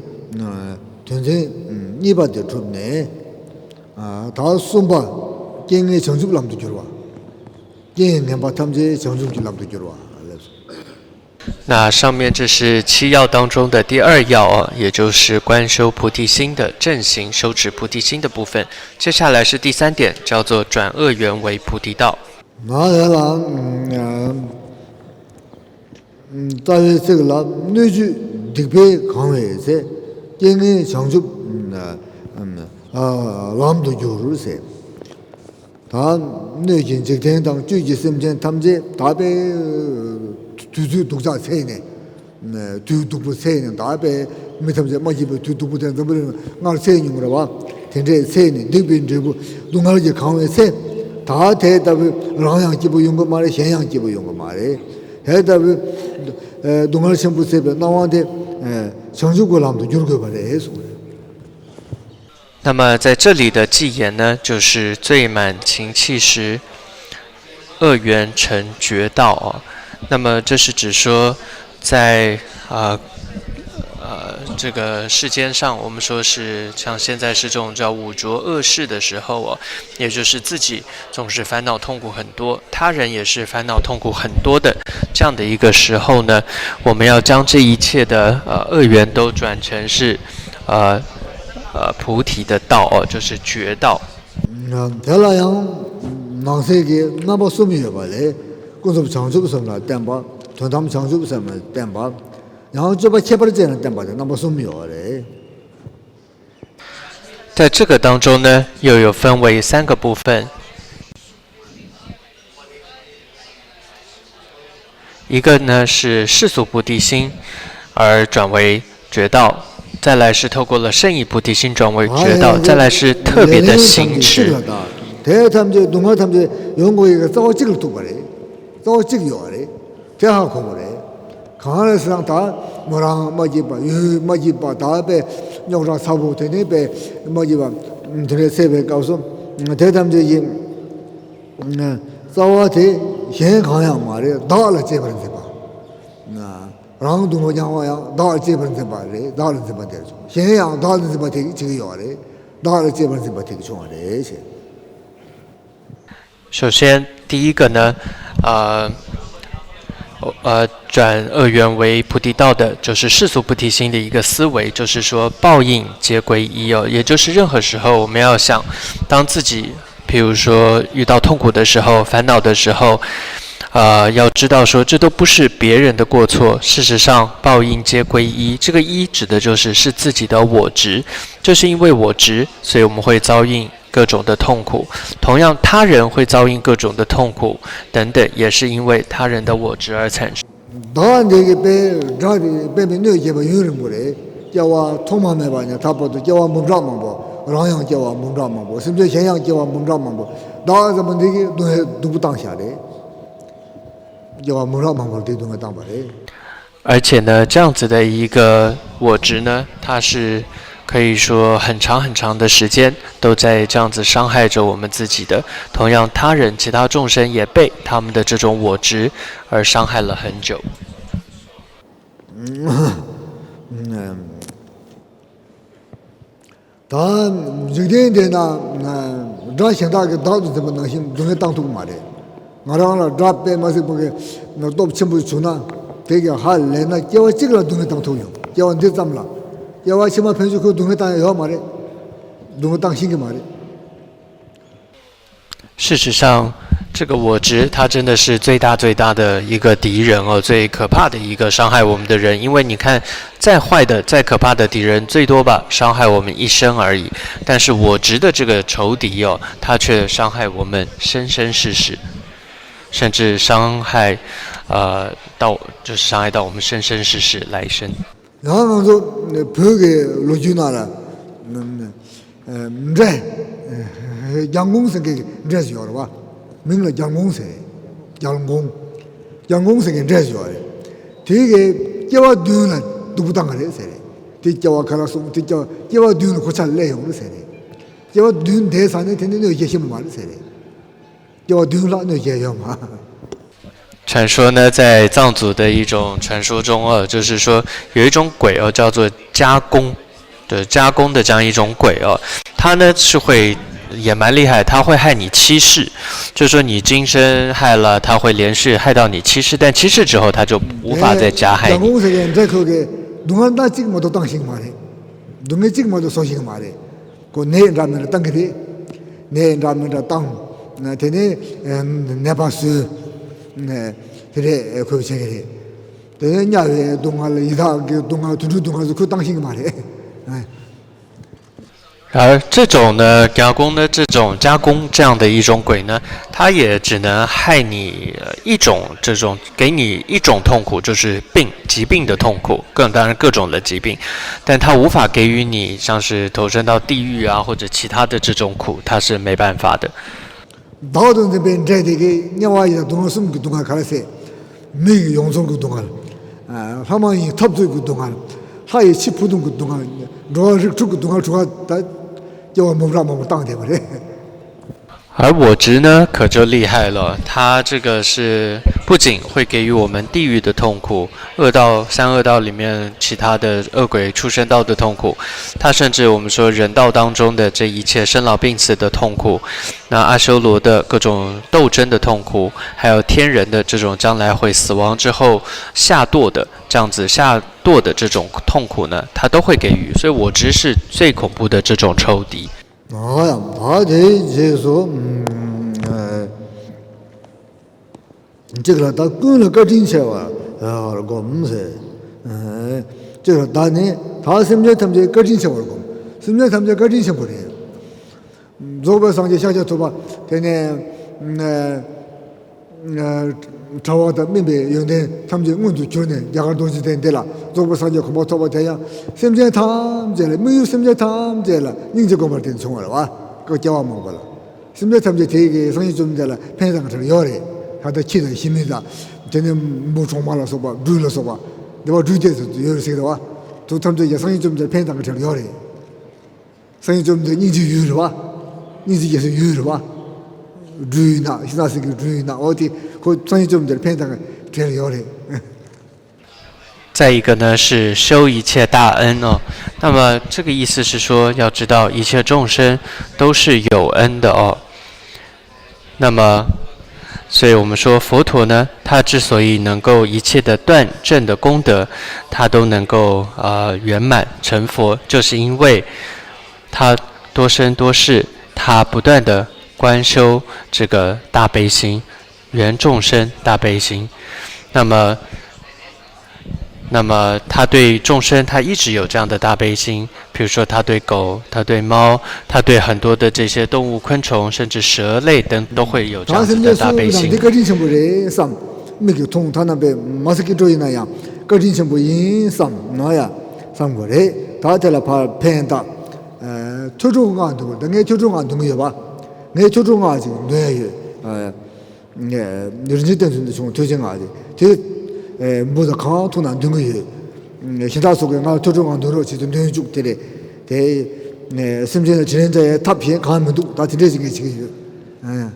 དོན་ཚན་གཉིས་པ་དེ་གྲུབ་ནས། ད་གསུམ་པ་རྐྱེན་ངན་བྱང་ཆུབ་ལམ་དུ་བསྒྱུར་བ། རྐྱེན་ངན་པ་ཐམས་ཅད་བྱང་ཆུབ་ཀྱི་ལམ་དུ་བསྒྱུར་བ་ལས། 那上面这是七要当中的第二要啊，也就是观修菩提心的正行，修持菩提心的部分。接下来是第三点，叫做转恶缘为菩提道。 ང་ཡ་ལ་རྩ་བའི་ཚིག་ལ་སྣོད་བཅུད་སྡིག་པས་གང་བའི་ཚེ། རྐྱེན་ངན་བྱང་ཆུབ་ལམ་དུ་བསྒྱུར་ཟེར། ད་སྣོད་ཀྱི་འཇིག་རྟེན་དང་བཅུད་ཀྱི་སེམས་ཅན་ཐམས་ཅད་ད་དཔེ་དུས་ཚོད་སྡུག་ཅག་ཚེས་ནས། དུས་སྡུག་པོ་ཚེས་ནས་ད་དཔེ་མི་ཐམས་ཅད་མ་སྐྱིད་པའི་དུས་སྡུག་པོ་དེ་འཛམ་བུ་གླིང་སྔར་ཚེས་མྱོང་རེད་བ། དེ་འདྲའི་ཚེས་ནས་སྡིག་པའི་འབྲས་བུ་སྡུག་བསྔལ་གྱིས་གང་བའི་ཚེ། ད་དེ་ལྟ་བུའི་རང་ཡང་སྐྱིད་པོ་ཡོང་གི་མ་རེད། གཞན་ཡང་སྐྱིད་པོ་ཡོང་གི་མ་རེད། དེ་ལྟ་བུའི་སྡུག་བསྔལ་ཆེན་པོ་ཚེས་པའི་སྣང་བ་དེ་བྱང་ཆུབ་ཀྱི་ལམ་དུ་བསྒྱུར་དགོས་པ་རེད་གསུངས། 那么在这里的偈言呢，就是罪满情契时，恶缘成绝道哦。那么这是指说在，呃呃这个世间上，我们说是像现在是这种叫五浊恶世的时候哦，也就是自己总是烦恼痛苦很多，他人也是烦恼痛苦很多的这样的一个时候呢，我们要将这一切的呃恶缘都转成是呃呃菩提的道哦，就是觉道。 དེ་ལ་ཡང་ནང་གསེས་ཀྱི་རྣམ་པ་གསུམ་ཡོད་པ་ལས། ཀུན་རྫོབ་བྱང་ཆུབ་སེམས་ལ་བརྟེན་པ། དོན་དམ་བྱང་ཆུབ་སེམས་ལ་བརྟེན་པ། ཡང་སྤྱོད་པ་ཁྱད་པར་ཅན་ལ་བརྟེན་པ་དེ་རྣམ་པ་གསུམ་ཡོད་པ་རེད། 在这个当中呢，又有分为三个部分。一个呢是世俗菩提心而转为觉道，再来是透过了圣意菩提心转为觉道，再来是特别的行持。 དེ་ཐམས་ཅད་སྡུག་བསྔལ་ཐམས་ཅད་ཡོང་དགོས་ཡི་གེ་རྩ་བ་གཅིག་ལ་ཐུག་པ་རེད། རྩ་བ་གཅིག་ཡོད་རེད། དེ་ཧ་གོ་དགོས་རེད། གང་རེད་ཟེར་ན་ད་མོ་རང་མ་སྐྱིད་པ་ཡུལ་མ་སྐྱིད་པ་ད་དཔེ་རྙོག་དྲ་ཚ་པོ་དེ་ནས་དཔེ་མ་སྐྱིད་པ་དེ་འདྲ་སད་པའི་སྐབས་སུ་དེ་ཐམས་ཅད་ཀྱི་རྩ་བ་དེ་གཞན་གང་ཡང་མ་རེད། བདག་ལ་གཅེས་པར་འཛིན་པ། རང་སྡུག་བསྔལ་མྱངས་པ་ཡང་བདག་ལ་གཅེས་པར་འཛིན་པ་རེད། བདག་ལ་འཛིན་པ་དེར་བྱུང་། གཞན་ཡང་བདག་ལ་འཛིན་པ་དེ་གཅིག་ཡོད་རེད། བདག་ལ་གཅེས་པར་འཛིན་པ་དེ་བྱུང་བ་རེད་ཞེས། 首先，第一个呢，呃，呃，转恶缘为菩提道的，就是世俗菩提心的一个思维，就是说报应皆归一哦，也就是任何时候我们要想，当自己，譬如说遇到痛苦的时候、烦恼的时候，呃，要知道说这都不是别人的过错，事实上报应皆归一。这个一指的就是是自己的我执，就是因为我执，所以我们会遭遇 各种的痛苦。同样，他人会遭遇各种的痛苦等等，也是因为他人的我执而产生。 བདག་འདི་གི་དཔེ་དགྲ་དེ་དཔེ་མི་གནོད་བྱེད་པ་ཡུན་རིང་པོ་རེད། སྐྱེ་བ་ཐོག་མ་མེད་པ་ནས་ད་བར་དུ་སྐྱེ་བ་འབུམ་ཕྲག་མང་པོ། རང་ཡང་སྐྱེ་བ་འབུམ་ཕྲག་མང་པོ། སེམས་ཅན་གཞན་ཡང་སྐྱེ་བ་འབུམ་ཕྲག་མང་པོ། བདག་ཟེར་བ་འདི་གི་སྡུག་བསྔལ་སྡུག་པོ་བཏང་བཞག་རེད། སྐྱེ་བ་འབུམ་ཕྲག་མང་པོར་དེ་སྡུག་བསྔལ་བཏང་པ་རེད། 而且呢，这样子的一个我执呢，它是可以说很长很长的时间都在这样子伤害着我们自己的。同样，他人、其他众生也被他们的这种我执而伤害了很久。ད་འཇིག་རྟེན་འདི་ན་དགྲ་གཞན་དག་གིས་བདག་ཏུ་འཛིན་པ་ནང་བཞིན་སྡུག་བསྔལ་བཏང་ཐུབ་ཀྱི་མ་རེད། ང་རང་ལ་དགྲ་དཔེ་མ་སྲིད་པ་གི་སྟོབས་ཆེན་པོ་བྱུང་ན། དེ་གི་ཧ་ལས་ན་སྐྱེ་བ་གཅིག་ལ་སྡུག་བསྔལ་བཏང་ཐུབ་ཡོང་། སྐྱེ་བ་འདི་ཙམ་ལ། སྐྱེ་བ་ཕྱི་མ་ཕན་ཚུན་ཁོས་སྡུག་བསྔལ་བཏང་ཡ་ཡོད་མ་རེད། སྡུག་བསྔལ་བཏང་ཤེས་ཀྱི་མ་རེད། 事实上，这个我执它真的是最大最大的一个敌人哦，最可怕的一个伤害我们的人。因为你看，再坏的、再可怕的敌人，最多吧伤害我们一生而已。但是我执的这个仇敌哦，它却伤害我们生生世世，甚至伤害，呃，到就是伤害到我们生生世世来生。 ཡང་ང་ཚོ་བོད་ཀྱི་ལོ་རྒྱུས་ནང་ལ་འདྲེ། རྒྱལ་འགོང་ཟེར་མཁན་གྱི་འདྲེ་ཞིག་ཡོད་རེད་བ། མིང་ལ་རྒྱལ་འགོང་ཟེར། རྒྱལ་འགོང་། རྒྱལ་འགོང་ཟེར་མཁན་འདྲེ་ཞིག་ཡོད་རེད། དེ་གིས་སྐྱེ་བ་བདུན་ལ་སྡུག་པོ་བཏང་གི་རེད་ཟེར་རེད། དེ་སྐྱེ་བ་ག་ལ་སོང་། དེ་སྐྱེ་བ་སྐྱེ་བ་བདུན་ལ་གོ་ཆ་སླེབས་ཡོང་རེད་ཟེར་རེད། སྐྱེ་བ་བདུན་འདས་ཚར་ནས་དེ་ནས་གནོད་སྐྱེལ་ཤེས་པ་མ་རེད་ཟེར་རེད། སྐྱེ་བ་བདུན་ལ་གནོད་སྐྱེལ་ཡོད་མ། 传说呢，在藏族的一种传说中哦，就是说有一种鬼哦，叫做加工，对，加工的这样一种鬼哦，它呢是会也蛮厉害，它会害你七世，就是说你今生害了，它会连续害到你七世，但七世之后它就无法再加害你。 ཡང་ཟེར་ཡང་འདྲེ་ཁོ་གི་སྡུག་བསྔལ་སྣ་གཅིག་མ་གཏོགས་བཏང་ཤེས་ཀྱི་མ་རེད། སྡུག་བསྔལ་གཅིག་མ་གཏོགས་བཟོ་ཤེས་ཀྱི་མ་རེད། ཁོ་ནད་འདྲ་མི་འདྲ་བཏང་གི་རེད། ནད་འདྲ་མི་འདྲ་བཏང་། དེ་ནས་ནད་པ་གསོས། དེ་རེད་ཁོས་བྱེད་ཀྱི་རེད། དེ་ནས་དམྱལ་བའི་སྡུག་བསྔལ། ཡི་དྭགས་ཀྱི་སྡུག་བསྔལ། དུད་འགྲོའི་སྡུག་བསྔལ་ཚོ་ཁོས་བཏང་ཤེས་ཀྱི་མ་རེད། 而这种呢，加工呢，这种加工这样的一种鬼呢，它也只能害你呃一种这种，给你一种痛苦，就是病疾病的痛苦，更当然各种的疾病，但它无法给予你像是投身到地狱啊或者其他的这种苦，它是没办法的。 བདག་ཏུ་འཛིན་པའི་འདྲེ་དེ་གིས་དམྱལ་བ་ཡི་དྭགས་སྡུག་བསྔལ་གསུམ་གྱི་སྡུག་བསྔལ་ག་རེ་ཟེར། མི་ཡི་ཡོངས་རྫོགས་ཀྱི་སྡུག་བསྔལ། ལྷ་མ་ཡིན་འཐབ་རྩོད་ཀྱི་སྡུག་བསྔལ། ལྷ་ཡི་ཕྱི་ཕུད་འདུམ་གྱི་སྡུག་བསྔལ། འགྲོ་བ་རིགས་དྲུག་གི་སྡུག་བསྔལ་དྲུག་ག་ད་སྐྱེ་བ་མང་པོ་རབ་མང་པོ་བཏང་བསྡད་པ་རེད། 而我执呢，可就厉害了。它这个是不仅会给予我们地狱的痛苦，恶道、三恶道里面其他的恶鬼、畜生道的痛苦，它甚至我们说人道当中的这一切生老病死的痛苦，那阿修罗的各种斗争的痛苦，还有天人的这种将来会死亡之后下堕的这样子下堕的这种痛苦呢，它都会给予。所以我执是最恐怖的这种仇敌。 ཨ་ཡ། ད་དེའི་རྗེས་སུ། གཅིག་ལ་ད་ཀུན་ལ་བཀའ་དྲིན་ཆེ་བར་བསྒོམ་ཟེར། གཅིག་ལ་ད་ནི་ད་སེམས་ཅན་ཐམས་ཅད་བཀའ་དྲིན་ཆེ་བར་བསྒོམ། སེམས་ཅན་ཐམས་ཅད་བཀའ་དྲིན་ཆེན་པོ་རེད། རྫོགས་པའི་སངས་རྒྱས་ཤཱཀྱ་ཐུབ་པ་དེ་ནས། ཨ། ཕྲ་བ་དང་སྨིན་པའི་ཡོན་ཏན་ཐམས་ཅད་མངོན་དུ་གྱུར་ནས། རྒྱ་གར་རྡོ་རྗེ་གདན་འདི་ལ་རྫོགས་པའི་སངས་རྒྱས་གོ་འཕང་ཐོབ་པ་དེ་ཡང་སེམས་ཅན་ཐམས་ཅད་ལ། དམིགས་ཡུལ་སེམས་ཅན་ཐམས་ཅད་ལ་སྙིང་རྗེ་བསྒོམ་པར་བརྟེན་བྱུང་བ་རེད་བ། སྐབས་སྐྱེ་བ་མང་པོ་ལ། སེམས་ཅན་ཐམས་ཅད་དེ་གིས་སངས་རྒྱས་བཅོམ་ལྡན་འདས་ལ་ཕན་བཏགས་པའི་ཁྲེལ་ཡོད་རེད། ད་ལྟ་ཁྱི་དང་ཞི་མི་དང་། དེ་ནས་འབུ་གྲོག་མ་ལ་སོགས་པ། སྦྲུལ་ལ་སོགས་པ། འདི་བ་སྦྲུལ་དེ་ཚོ་ཡོད་རེད་ཟེར་གི་རེད་བ། དེ་ཐམས་ཅད་ཀྱིས་སངས་རྒྱས་བཅོམ་ལྡན་འདས་ལ་ཕན་བཏགས་པའི་ཁྲེལ་ཡོད་རེད། སངས་རྒྱས་བཅོམ་ལྡན་འདས་སྙིང་རྗེའི་ཡུལ་རེད་བ། སྙིང་རྗེ་རྒྱལ་སྲས་ཡུལ་རེད་བ། སྦྲུལ་ཡིན་ན། ཤིང་ནགས་སེང་གེའི་སྦྲུལ་ཡིན་ན། འོ་དེ་ཁོ་སངས་རྒྱས་བཅོམ་ལྡན་འདས་ལ་ཕན་བཏགས་པའི་ཁྲེལ་ཡོད་རེད། 再一个呢是修一切大恩哦，那么这个意思是说，要知道一切众生都是有恩的哦。那么，所以我们说佛陀呢，他之所以能够一切的断证的功德，他都能够呃圆满成佛，就是因为他多生多世，他不断的观修这个大悲心，圆众生大悲心。那么，那么他对众生，他一直有这样的大悲心。比如说，他对狗，他对猫，他对很多的这些动物、昆虫，甚至蛇类等，都会有这样子的大悲心。 ད་སེམས་ཅན་སུ་ཡང་འདི་བཀའ་དྲིན་ཆེན་པོ་རེད་བསམ། མིག་གིས་མཐོང་། ཐ་ན་པའི་མ་སེར་སྐྱེ་འགྲོ་ཡིན་ན་ཡང་བཀའ་དྲིན་ཆེན་པོ་ཡིན་བསམ་ན་ཡང་བསམ་དགོས་རེད། ད་དེ་ལ་ཕར་ཕན་བཏགས། ཨ། ཐོས་གྲོལ་སྔགས་འདོན་དགོས། ད་ངས་ཐོས་གྲོལ་སྔགས་འདོན་གྱི་ཡོད་པ། ངས་ཐོས་གྲོལ་སྔགས་ཅིག་འདོན་ཡ་ཡོད། ཨ། རིན་ཆེན་བསྟན་འཛིན་དུ་བྱུང་བའི་ཐོས་བྱེད་སྔགས་དེ། དེ། ཨེ། འབུ་དང་གང་ཐུག་ན་འདོན་གྱི་ཡོད། ཨེ། གཞན་དག་སོགས་ཀྱིས་ང་ལ་ཐོས་གྲོལ་སྔགས་འདོན་རོགས་བྱེད་དུ་འདོན་བཅུག་དེ་རེད། དེ། ཨེ། སེམས་ཅན་ལ་དྲིན་ལན་འཇལ་ཡའི་ཐབས་གཞན་གང་མི་འདུག་ད་དེ་འདྲས་ཞིག་ངས་བྱེད་ཀྱི་ཡོད། ཨེ།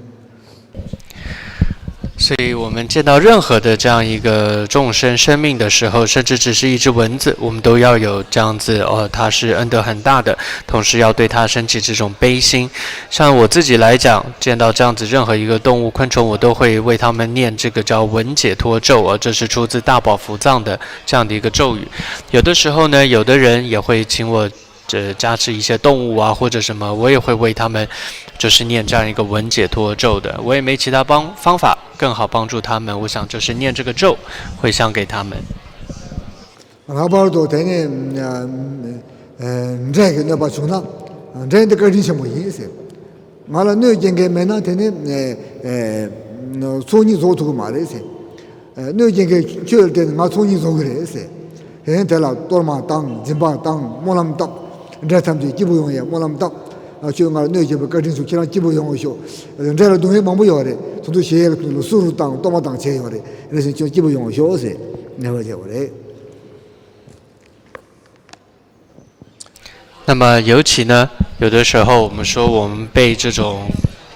所所以我们见到任何的这样一个众生生命的时候，甚至只是一只蚊子，我们都要有这样子，哦，它是恩德很大的，同时要对它升起这种悲心。像我自己来讲，见到这样子任何一个动物、昆虫，我都会为它们念这个叫闻解脱咒，啊，这是出自大宝福藏的这样的一个咒语。有的时候呢，有的人也会请我，呃，加持一些动物啊或者什么，我也会为他们就是念这样一个闻解脱咒的。我也没其他帮方法更好帮助他们，我想就是念这个咒回向给他们。 ལྷག་པར་དུ་དེ་ནས་འདྲེ་གི་གནོད་པ་བྱུང་ན། འདྲེ་འདི་བཀའ་དྲིན་ཆེན་པོ་ཡིན་ཟེར། ང་ལ་གནོད་སྐྱེལ་མཁན་མེད་ན་དེ་ནས་ཚོགས་གཉིས་རྫོགས་ཐུབ་ཀྱི་མ་རེད་ཟེར། གནོད་སྐྱེལ་མཁན་ཁྱོད་ལ་བརྟེན་ནས་ང་ཚོགས་གཉིས་རྫོགས་ཀྱི་རེད་ཟེར། དེ་ནས་དེ་ལ་གཏོར་མ་བཏང་། སྦྱིན་པ་བཏང་། སྨོན་ལམ་བཏབ། འདྲེ་ཐམས་ཅད་སྐྱིད་པོ་ཡོང་ཡས་སྨོན་ལམ་བཏབ། ཁྱོད་ང་ལ་གནོད་བྱས་པའི་བཀའ་དྲིན་སོགས་ཁྱེད་རང་སྐྱིད་པོ་ཡོང་བ་ཤོག། འདྲེ་ལ་སྡུག་བསྔལ་མང་པོ་ཡོད་རེད། དེ་ཚོ་ཞལ་ལ་གསུར་བཏང་། གཏོར་མ་བཏང་བྱས་ཡོད་རེད། རེ་ཞིག་ཁྱོད་སྐྱིད་པོ་ཡོང་བ་ཤོག་ཟེར་ནས་བ་བྱས་པ་རེད། 那么尤其呢，有的时候我们说我们被这种，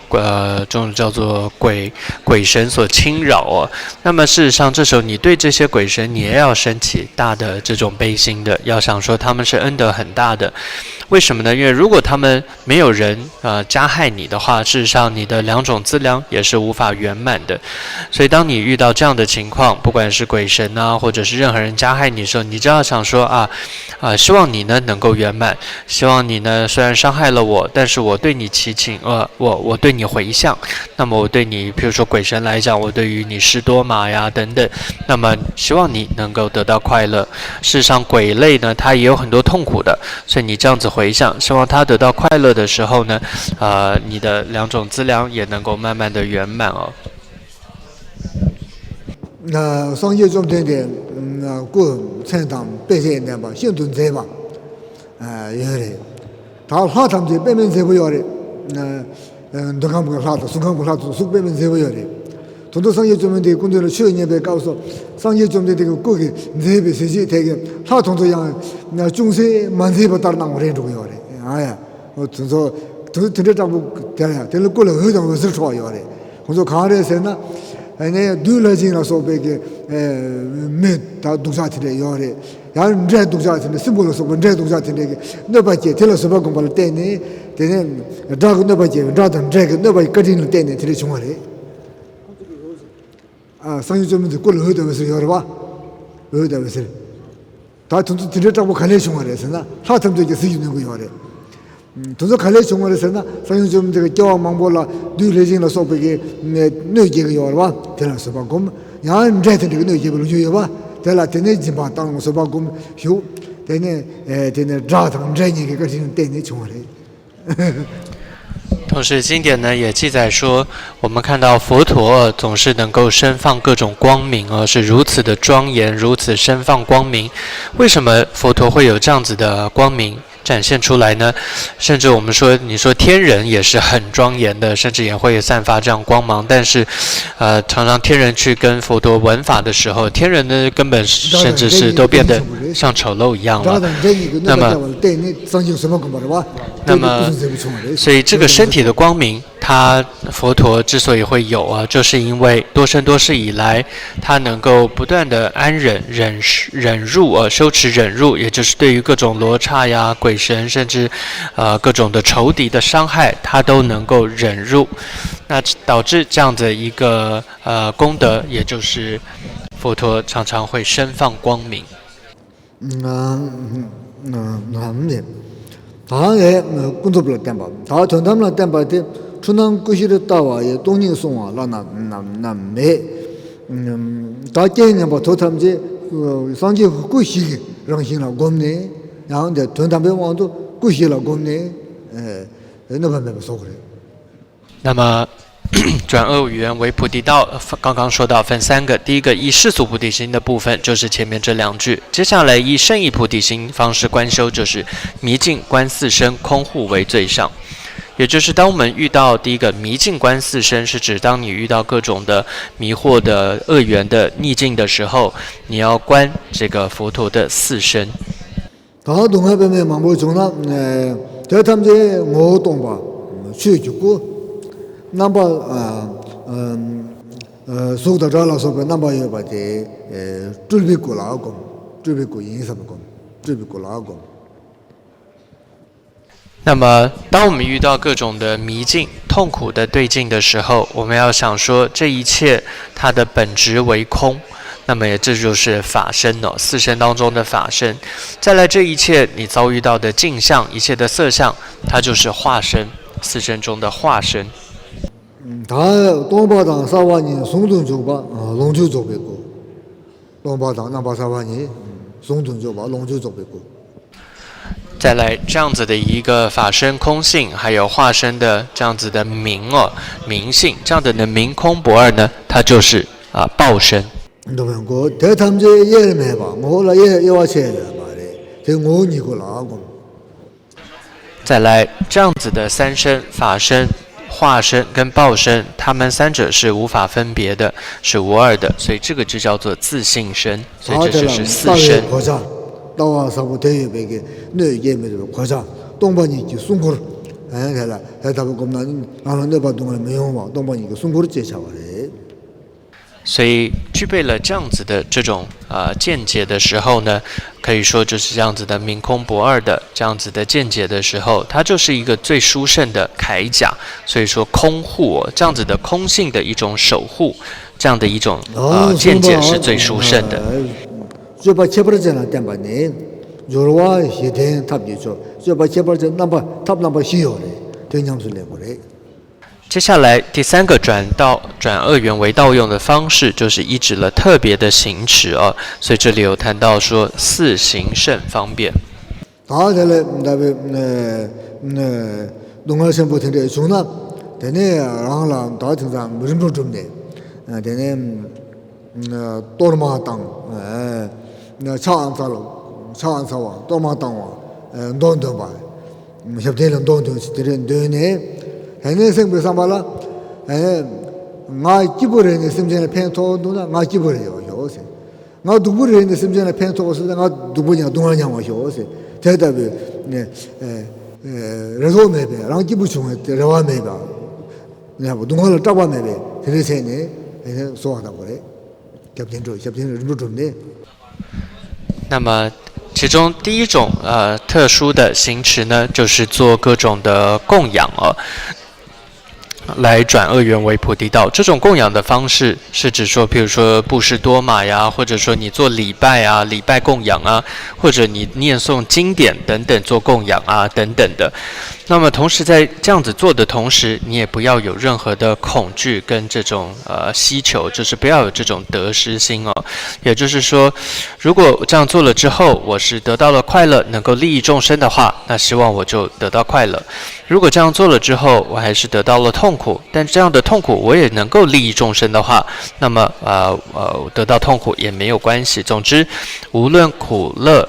呃，这种叫做鬼鬼神所侵扰哦。那么事实上，这时候你对这些鬼神，你也要升起大的这种悲心的，要想说他们是恩德很大的。为什么呢？因为如果他们没有人呃加害你的话，事实上你的两种资粮也是无法圆满的。所以当你遇到这样的情况，不管是鬼神啊，或者是任何人加害你的时候，你就要想说啊，啊，希望你呢能够圆满，希望你呢虽然伤害了我，但是我对你祈请，呃，我我对你回向，那么我对你，比如说鬼神来讲，我对于你施多玛呀等等，那么希望你能够得到快乐。事实上，鬼类呢，它也有很多痛苦的，所以你这样子回向，希望他得到快乐的时候呢，呃，你的两种资粮也能够慢慢的圆满哦。 སངས་རྒྱས་བཅོམ་ལྡན་འདས་སྐུ་མཚན་དང་དཔེ་བྱད་ལྡན་པ་ཤིན་ཏུ་མཛེས་པ་ཡོད་རེད། ད་ལྷ་ཐམས་ཅད་དཔེ་མེད་མཛེས་པོ་ཡོད་རེད། མདོ་ཁམས་ཀྱི་ལྷ་དང་གསུང་ཁམས་ཀྱི་ལྷ་དང་གཟུགས་དཔེ་མེད་མཛེས་པོ་ཡོད་རེད། དེ་ཚོ་སངས་རྒྱས་བཅོམ་ལྡན་འདས་སྐུ་མདུན་ལ་ཆོས་ཉན་པའི་སྐབས་སུ། སངས་རྒྱས་བཅོམ་ལྡན་འདས་ཀྱི་སྐུ་གི་མཛེས་པའི་གཟི་བརྗིད་དེ་གིས་ལྷ་དེ་ཚོ་ཡང་ཅུང་ཟད་མ་མཛེས་པ་ལྟར་སྣང་བ་རེད་འགྲོ་གི་ཡོད་རེད། ཨ་ཡ། འོ་དེ་ཚོ་དེ་དེ་འདྲའི་དྲག་པོ་དེ་ལ་ཡང་དེ་ལ་སྐུ་ལ་འོད་དང་འོད་ཟེར་འཕྲོ་བ་ཡོད་རེད། ཁོང་ཚོ་གང་རེད་ཟེར་ན། ཨ་ནི་བདུད་ལྷས་བྱིན་ལ་སོགས་པའི་གི་མི་དང་སྡུག་ཅག་དེ་འདྲ་ཡོད་རེད། ཡང་འདྲེ་སྡུག་ཅག་དེ་འདྲ། སྲིན་པོ་ལ་སོགས་པའི་འདྲེ་སྡུག་ཅག་དེ་འདྲ་གི་གནོད་པ་སྐྱེལ། དེ་ལ་བཟོད་པ་སྒོམ་པ་ལ་བརྟེན་ནས། དེ་ནས་དགྲ་གི་གནོད་པ་སྐྱེལ་བའི་དགྲ་དང་འདྲེ་གི་གནོད་པ་ཡི་བཀའ་དྲིན་ལ་བརྟེན་ནས་དེ་འདྲ་བྱུང་བ་རེད། ཨ། སངས་རྒྱས་བཅོམ་ལྡན་འདས་སྐུ་ལ་འོད་དང་འོད་ཟེར་ཡོད་རེད་པ། འོད་དང་འོད་ཟེར། ད་དེ་ཚོ་དེ་འདྲའི་དྲག་པོ་ག་ལས་བྱུང་བ་རེད་ཟེར་ན། ལྷ་ཐམས་ཅད་ཀྱིས་གཟི་བརྗིད་སྣོན་གྱི་ཡོད་རེད། དེ་ཚོ་ག་ལས་བྱུང་བ་རེད་ཟེར་ན། སངས་རྒྱས་བཅོམ་ལྡན་འདས་ཀྱིས་སྐྱེ་བ་མང་པོ་ལ་བདུད་ལྷས་བྱིན་ལ་སོགས་པའི་གི་གནོད་སྐྱེལ་གྱི་ཡོད་རེད་པ། དེ་ལ་བཟོད་པ་སྒོམ། ཡང་འདྲེ་དེ་འདྲ་གི་གནོད་སྐྱེལ་བའི་ལོ་རྒྱུས་ཡོད་པ། དེ་ལ་དེ་ནས་སྦྱིན་པ་བཏང་། བཟོད་པ་སྒོམ་བཞུགས། དེ་ནས་ཨེ་དེ་ནས་དགྲ་དང་འདྲེ་གཉིས་ཀྱི་བཀའ་དྲིན་བརྟེན་ནས་བྱུང་བ་རེད། 同时，经典呢也记载说，我们看到佛陀总是能够身放各种光明，而是如此的庄严，如此身放光明。为什么佛陀会有这样子的光明展现出来呢？甚至我们说，你说天人也是很庄严的，甚至也会散发这样光芒，但是，呃，常常天人去跟佛陀闻法的时候，天人呢根本甚至是都变得像丑陋一样了。那么，那么，所以这个身体的光明，它佛陀之所以会有啊，就是因为多生多世以来，他能够不断的安忍、忍忍辱，呃，修持忍辱，也就是对于各种罗刹呀、鬼神，甚至呃各种的仇敌的伤害，他都能够忍辱。那导致这样的一个呃功德，也就是佛陀常常会身放光明。 ད་ངས་ཀུན་རྫོབ་ལ་བརྟེན་པ། ད་དོན་དམ་ལ་བརྟེན་པ་དེ། འཁྲུལ་སྣང་ཀུན་ཤེས་ལྟ་བ་ཡིས། སྟོང་ཉིད་སོང་བ་བླ་ན་མེད། ད་རྐྱེན་ངན་པ་དེ་ཐམས་ཅད་སངས་རྒྱས་ཀྱི་སྐུ་ཞིག་གི་རང་བཞིན་ལ་བསྒོམས་ནས། ཡང་དེ་དོན་དམ་པའི་དབང་དུ་སྐུ་ཞིག་ལ་བསྒོམས་ནས་གནོད་པ་མེད་པ་བཟོ་དགོས་རེད། 那么，转恶缘为菩提道，刚刚说到分三个，第一个依世俗菩提心的部分，就是前面这两句。接下来依圣意菩提心方式观修，就是迷境观四身，空护为最上。也就是当我们遇到第一个迷境观四身，是指当你遇到各种的迷惑的恶缘的逆境的时候，你要观这个佛陀的四身。 ད་སྡུག་བསྔལ་དཔེ་མེད་མང་པོ་བྱུང་ན། དེ་ཐམས་ཅད་ངོ་བོ་སྟོང་པ་ཆོས་ཀྱི་སྐུ། རྣམ་པ་ཨ་ཨ་ གཟུགས་དང་སྒྲ་ལ་སོགས་པའི་རྣམ་པ་ཡོད་པ་དེ། སྤྲུལ་པའི་སྐུ་ལ་བསྒོམ། སྤྲུལ་པའི་སྐུ་ཡིན་བསམ་བསྒོམ། སྤྲུལ་པའི་སྐུ་ལ་བསྒོམ། 那么，当我们遇到各种的迷境、痛苦的对境的时候，我们要想说，这一切它的本质为空。那么，这就是法身哦，四身当中的法身。再来，这一切你遭遇到的境象、一切的色相，它就是化身，四身中的化身。 ད་སྟོང་པ་དང་གསལ་བ་གཉིས་ཟུང་དུ་འཇུག་པ་ལོངས་སྤྱོད་རྫོགས་པའི་སྐུ། སྟོང་པ་དང་རྣམ་པ་གསལ་བ་གཉིས་ཟུང་དུ་འཇུག་པ་ལོངས་སྤྱོད་རྫོགས་པའི་སྐུ། 再来，这样子的一个法身空性，还有化身的这样子的明哦，明性，这样子的明空不二呢，它就是啊报身。 འདུག་པའི་སྐུ། དེ་ཐམས་ཅད་དབྱེར་མེད་པ། ངོ་བོ་ལ་དབྱེ་དབྱེ་བ་ཕྱེ་ཡོད་མ་རེད། དེ་ངོ་བོ་ཉིད་སྐུ་ལ་བསྒོམ། 再来，这样子的三身、法身、化身跟报身，它们三者是无法分别的，是无二的，所以这个就叫做自性身，所以这就是四身。 གོ་ཆ། ལྟ་བ་ཟབ་པོ་དེ་ཡོད་པའི་གི་གནོད་སྐྱེལ་མི་ཐུབ་པའི་གོ་ཆ། སྟོང་པ་ཉིད་ཀྱི་གསུང་མགུར། ཨེ་དེ་ལ་དེ་ལྟ་བུ་བསྒོམས་ན་རང་ལ་གནོད་པ་སྡུག་བསྔལ་མི་ཡོང་བ་སྟོང་པ་ཉིད་ཀྱི་གསུང་མགུར་ཅེས་བྱ་བ་རེད། 所以具备了这样子的这种呃见解的时候呢，可以说就是这样子的明空不二的这样子的见解的时候，它就是一个最殊胜的铠甲。所以说空护哦，这样子的空性的一种守护，这样的一种呃见解是最殊胜的。 སྤྱོད་པ་ཁྱད་པར་ཅན་ལ་བརྟེན་པ་ནི། སྦྱོར་བ་བཞི་ལྡན་ཐབས་ཀྱི་མཆོག་སྤྱོད་པ་ཁྱད་པར་ཅན་རྣམ་པ་ཐབས་རྣམ་པ་བཞི་ཡོད་རེད། དེ་ཉམས་སུ་ལེན་དགོས་རེད། 接下来第三个转道转恶缘为道用的方式，就是依止了特别的行持哦。所以这里有谈到说四行胜方便。 ད་དེ་ལས་འདའ་བའི་སྡུག་བསྔལ་ཆེན་པོ་དེ་འདྲ་བྱུང་ན། དེ་ནས་རང་ལ་ད་དེང་སང་རིམ་གྲོ་བསྒྲུབས་ནས། དེ་ནས་གཏོར་མ་བཏང་། ཕྱག་འཚལ་ཕྱག་འཚལ་བ། གཏོར་མ་བཏང་བ། མདོ་འདོན་པ། ཞབས་བརྟན་ལ་མདོ་འདོན་ཞིག་དེ་འདྲ་འདོན་ནས། དེ་ནས་སེམས་ཀྱི་བསམ་པ་ལ། ང་སྐྱིད་པོ་རེད་ནས་སེམས་ཅན་ལ་ཕན་ཐོགས་འདུག་ན་ང་སྐྱིད་པོ་རེད་ཡོད་ཡོད་ཟེར། ང་སྡུག་པོ་རེད་ནས་སེམས་ཅན་ལ་ཕན་ཐོགས་སོང་ཙང་ང་སྡུག་པོ་མྱངས་སྡུག་བསྔལ་མྱངས་པ་ཤོག་ཟེར། དེ་ལྟ་བུའི་རེ་དོགས་མེད་པའི་རང་སྐྱིད་པོ་བྱུང་བའི་རེ་བ་མེད་པ། ཡང་སྡུག་བསྔལ་ལ་སྐྲག་པ་མེད་པའི་དེ་འདྲའི་ཚེ་ནས་གསོལ་བ་བཏབ་དགོས་རེད། ཞབས་བརྟན་སྒྲུབ་ཞབས་བརྟན་རིམ་གྲོ་བསྒྲུབས་ནས། 那么，其中第一种呃特殊的行持呢，就是做各种的供养哦。 来转恶缘为菩提道。这种供养的方式是指说，譬如说布施多玛呀，或者说你做礼拜啊、礼拜供养啊，或者你念诵经典等等做供养啊等等的。那么同时在这样子做的同时，你也不要有任何的恐惧跟这种呃希求，就是不要有这种得失心哦。也就是说，如果这样做了之后，我是得到了快乐，能够利益众生的话，那希望我就得到快乐。 如果这样做了之后，我还是得到了痛苦，但这样的痛苦我也能够利益众生的话，那么呃呃得到痛苦也没有关系。总之，无论苦乐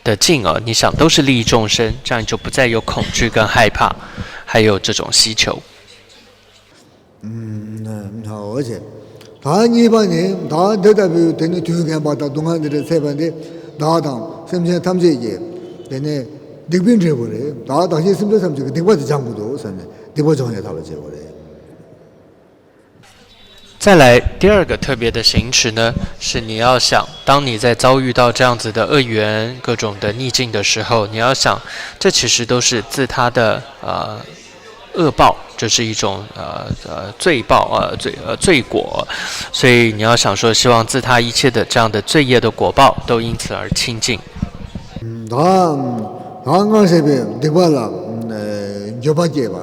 的境啊，你想都是利益众生，这样就不再有恐惧跟害怕，还有这种希求。 འོ་ཅེ། ད་གཉིས་པ་ནི་ད་འདི་ལྟ་བུའི་དེ་ནི་དུས་ངན་པ་དང་སྡུག་བསྔལ་འདི་འདྲ་འཚེ་བ་འདི་བདག་དང་སེམས་ཅན་ཐམས་ཅད་ཀྱི་དེ་ནི་སྡིག་པའི་འབྲས་བུ་རེད། ད་བདག་གཞན་སེམས་ཅན་ཐམས་ཅད་ཀྱི་སྡིག་པ་དེ་སྦྱང་དགོས་འདུག་ཟེར་ནས་སྡིག་པ་སྦྱོང་ཡས་ཐབས་ལ་བྱེད་དགོས་རེད། 再来第二个特别的行持呢，是你要想，当你在遭遇到这样子的恶缘、各种的逆境的时候，你要想，这其实都是自他的呃恶报，就是一种呃呃罪报呃罪呃罪果，所以你要想说，希望自他一切的这样的罪业的果报都因此而清净。 ད་ད་སྔར་བྱས་པའི་སྡིག་པ་ལ་འགྱོད་པ་སྐྱེས་པ།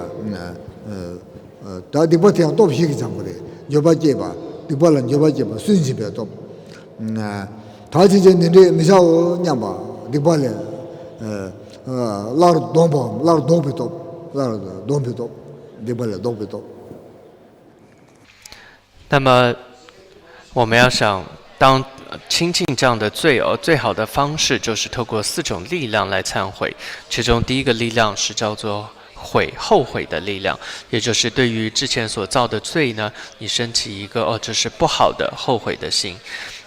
ད་སྡིག་པ་དེ་ཡང་སྟོབས་བཞི་གིས་སྦྱང་དགོས་རེད། འགྱོད་པ་སྐྱེས་པ། སྡིག་པ་ལ་འགྱོད་པ་སྐྱེས་པ་སུན་འབྱིན་པའི་སྟོབས། ད་ཅི་བྱས་འདི་འདྲས་མི་བྱའོ་སྙམ་པ། སྡིག་པ་ལས་སླར་ལྡོག་པའམ་སླར་ལྡོག་པའི་སྟོབས། སླར་ལྡོག་པའི་སྟོབས། སྡིག་པ་ལས་ལྡོག་པའི་སྟོབས། 那么我们要想，当清净这样的罪哦，最好的方式就是透过四种力量来忏悔。其中第一个力量是叫做悔，后悔的力量，也就是对于之前所造的罪呢，你升起一个哦，这是不好的后悔的心。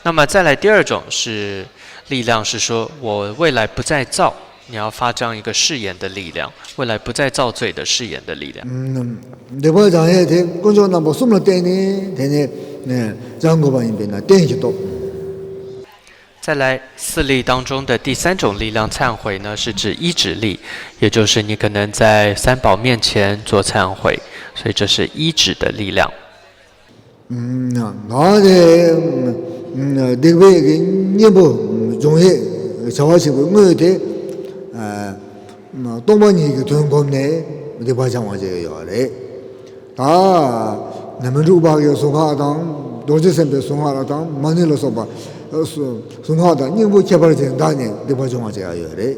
那么再来第二种是力量，是说我未来不再造。 你要发这样一个誓言的力量，未来不再造罪的誓言的力量。 སྡིག་པ་སྦྱང་ཡས་དེ་དཀོན་མཆོག་རྣམ་པ་གསུམ་ལ་བརྟེན་ནས་དེ་ནས་ ནས་སྦྱང་དགོས་པ་ཡིན་པས་ན་གཏན་གྱི་སྟོབས། 再来，四力当中的第三种力量，忏悔呢，是指医治力，也就是你可能在三宝面前做忏悔，所以这是医治的力量。 ང་དེ་སྡིག་པའི་གི་གཉེན་པོ་སྦྱོང་ཡས་བྱ་བ་བྱེད་པའི་དངོས་དེ། སྟོང་པ་ཉིད་ཀྱི་དོན་བསྒོམས་ནས་སྡིག་པ་སྦྱང་བ་བྱེད་ཀྱི་ཡོད་རེད། ད་ནི་མི་འཁྲུགས་པ་གི་གཟུངས་སྔགས་དང་རྡོ་རྗེ་སེམས་དཔའི་གཟུངས་སྔགས་དང་མ་ཎི་ལ་སོགས་པ་གཟུངས་སྔགས་དང་སྙིང་པོ་ཁྱད་པར་ཅན་བཟླས་ནས་སྡིག་པ་སྦྱོང་བ་བྱེད་ཡ་ཡོད་རེད།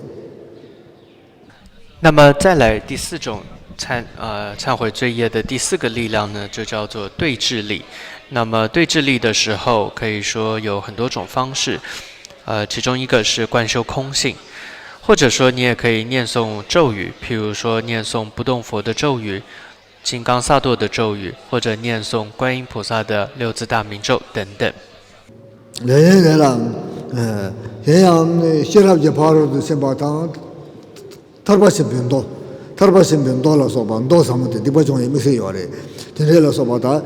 那么再来第四种忏呃忏悔罪业的第四个力量呢，就叫做对治力。那么对治力的时候，可以说有很多种方式，呃，其中一个是观修空性，或者说你也可以念诵咒语，譬如说念诵不动佛的咒语、金刚萨埵的咒语，或者念诵观音菩萨的六字大明咒等等。 ལས་ཡིན་ལས་ལ། གཞན་ཡང་ཤེས་རབ་ཀྱི་ཕ་རོལ་ཏུ་ཕྱིན་པ་དང་། ཐར་པ་ཆེན་པོའི་མདོ། ཐར་པ་ཆེན་པོའི་མདོ་ལ་སོགས་པ་མདོ་ཟབ་མོ་དེ་སྡིག་པ་སྦྱོང་བའི་དམིགས་བསལ་ཡོད་རེད། དེ་འདྲའི་ལ་སོགས་པ་དག་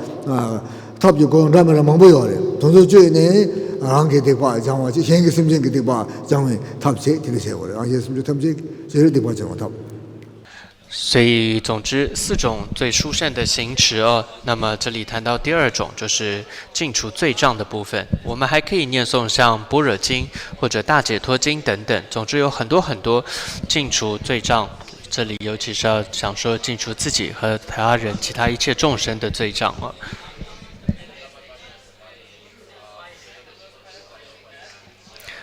ཐབས་ཀྱི་སྒོ་འདྲ་མི་འདྲ་མང་པོ་ཡོད་རེད། དེ་ཚོ་སྤྱོད་ནས་རང་གི་སྡིག་པ་སྦྱང་བ་ཅིག་གཞན་གྱི་སེམས་ཅན་གྱི་སྡིག་པ་སྦྱང་བའི་ཐབས་བྱེད་དེ་འདྲ་བྱེད་དགོས་རེད། རང་གཞན་སེམས་ཅན་ཐམས་ཅད་ཀྱི་སྡིག་པ་སྦྱང་བའི་ཐབས། 所以，总之，四种最殊胜的行持哦。那么这里谈到第二种，就是净除罪障的部分。我们还可以念诵像般若经或者大解脱经等等。总之，有很多很多净除罪障。这里尤其是要想说净除自己和他人、其他一切众生的罪障哦。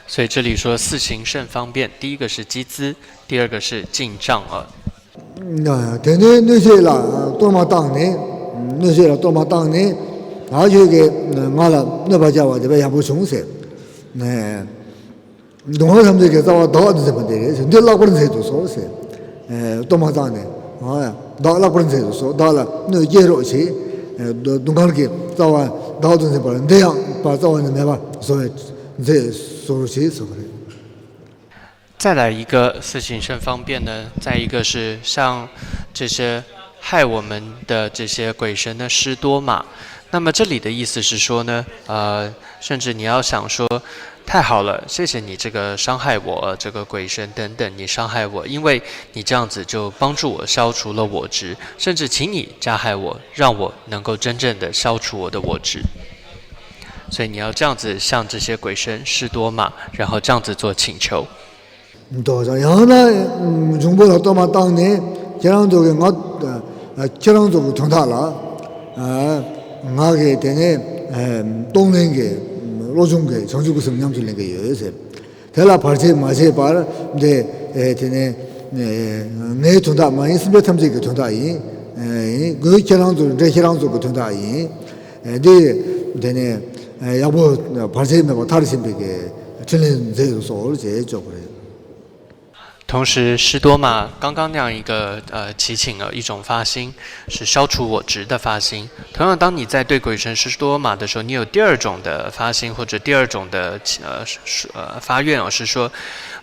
所以这里说四行胜方便，第一个是积资，第二个是进账啊。 དེ་ནས་གནོད་བྱེད་ལ་གཏོར་མ་བཏང་ནས། གནོད་བྱེད་ལ་གཏོར་མ་བཏང་ནས། ང་ཁྱོད་ཀྱིས་ང་ལ་གནོད་པ་བསྐྱལ་བ་དེ་བས་ཡག་པོ་བྱུང་ཟེར། སྡུག་བསྔལ་ཐམས་ཅད་ཀྱི་རྩ་བ་བདག་ཏུ་འཛིན་པ་དེ་རེད་ཟེར། འདི་ལྷག་པར་མཛེས་སུ་གསོལ་ཟེར། གཏོར་མ་བཏང་ནས། བདག་ལྷག་པར་མཛེས་སུ་གསོལ། བདག་ལ་གནོད་སྐྱེལ་རོགས་བྱེད། སྡུག་བསྔལ་གྱི་རྩ་བ་བདག་ཏུ་འཛིན་པ་ལ་འདི་ཡང་བར་རྩ་བ་ནས་མེད་པ་བཟོ་བའི་མཛེས་སུ་གསོལ་བྱེད་ཟེར་བ་རེད། 再来一个四行胜方便呢，再一个是像这些害我们的这些鬼神呢，尸多马。那么这里的意思是说呢，呃，甚至你要想说，太好了，谢谢你这个伤害我，这个鬼神等等，你伤害我，因为你这样子就帮助我消除了我执，甚至请你加害我，让我能够真正的消除我的我执。所以你要这样子向这些鬼神尸多马，然后这样子做请求。 མདོ་དང་ཡང་ན་འབྱུང་པོ་ལ་གཏོར་མ་བཏང་ནས་ཁྱེད་རང་ཚོ་གི་ང་ཁྱེད་རང་ཚོ་གི་དོན་དག་ལ། ང་གིས་དེ་ནས་གཏོང་ལེན་གྱི་བློ་སྦྱོང་གི་བྱང་ཆུབ་ཀྱི་སེམས་ཉམས་སུ་ལེན་གྱི་ཡོད་ཟེར། དེ་ལ་བར་ཆད་མ་བྱས་པར་འདི་དེ་ནས་ངའི་དོན་དག་མ་ཡིན་སེམས་ཅན་ཐམས་ཅད་ཀྱི་དོན་དག་ཡིན། སྒོས་ཁྱེད་རང་ཚོ་འདྲེ་ཁྱེད་རང་ཚོ་གི་དོན་དག་ཡིན། འདི་དེ་ནས་ཡག་པོ་བར་ཆད་མེད་པར་མཐར་ཕྱིན་པའི་གི་ཕྲིན་ལས་མཛད་དུ་གསོལ་ཞེས་བརྗོད་དགོས་རེད། 同时，施多玛刚刚那样一个呃祈请啊，一种发心是消除我执的发心。同样，当你在对鬼神施多玛的时候，你有第二种的发心或者第二种的呃呃发愿啊，是说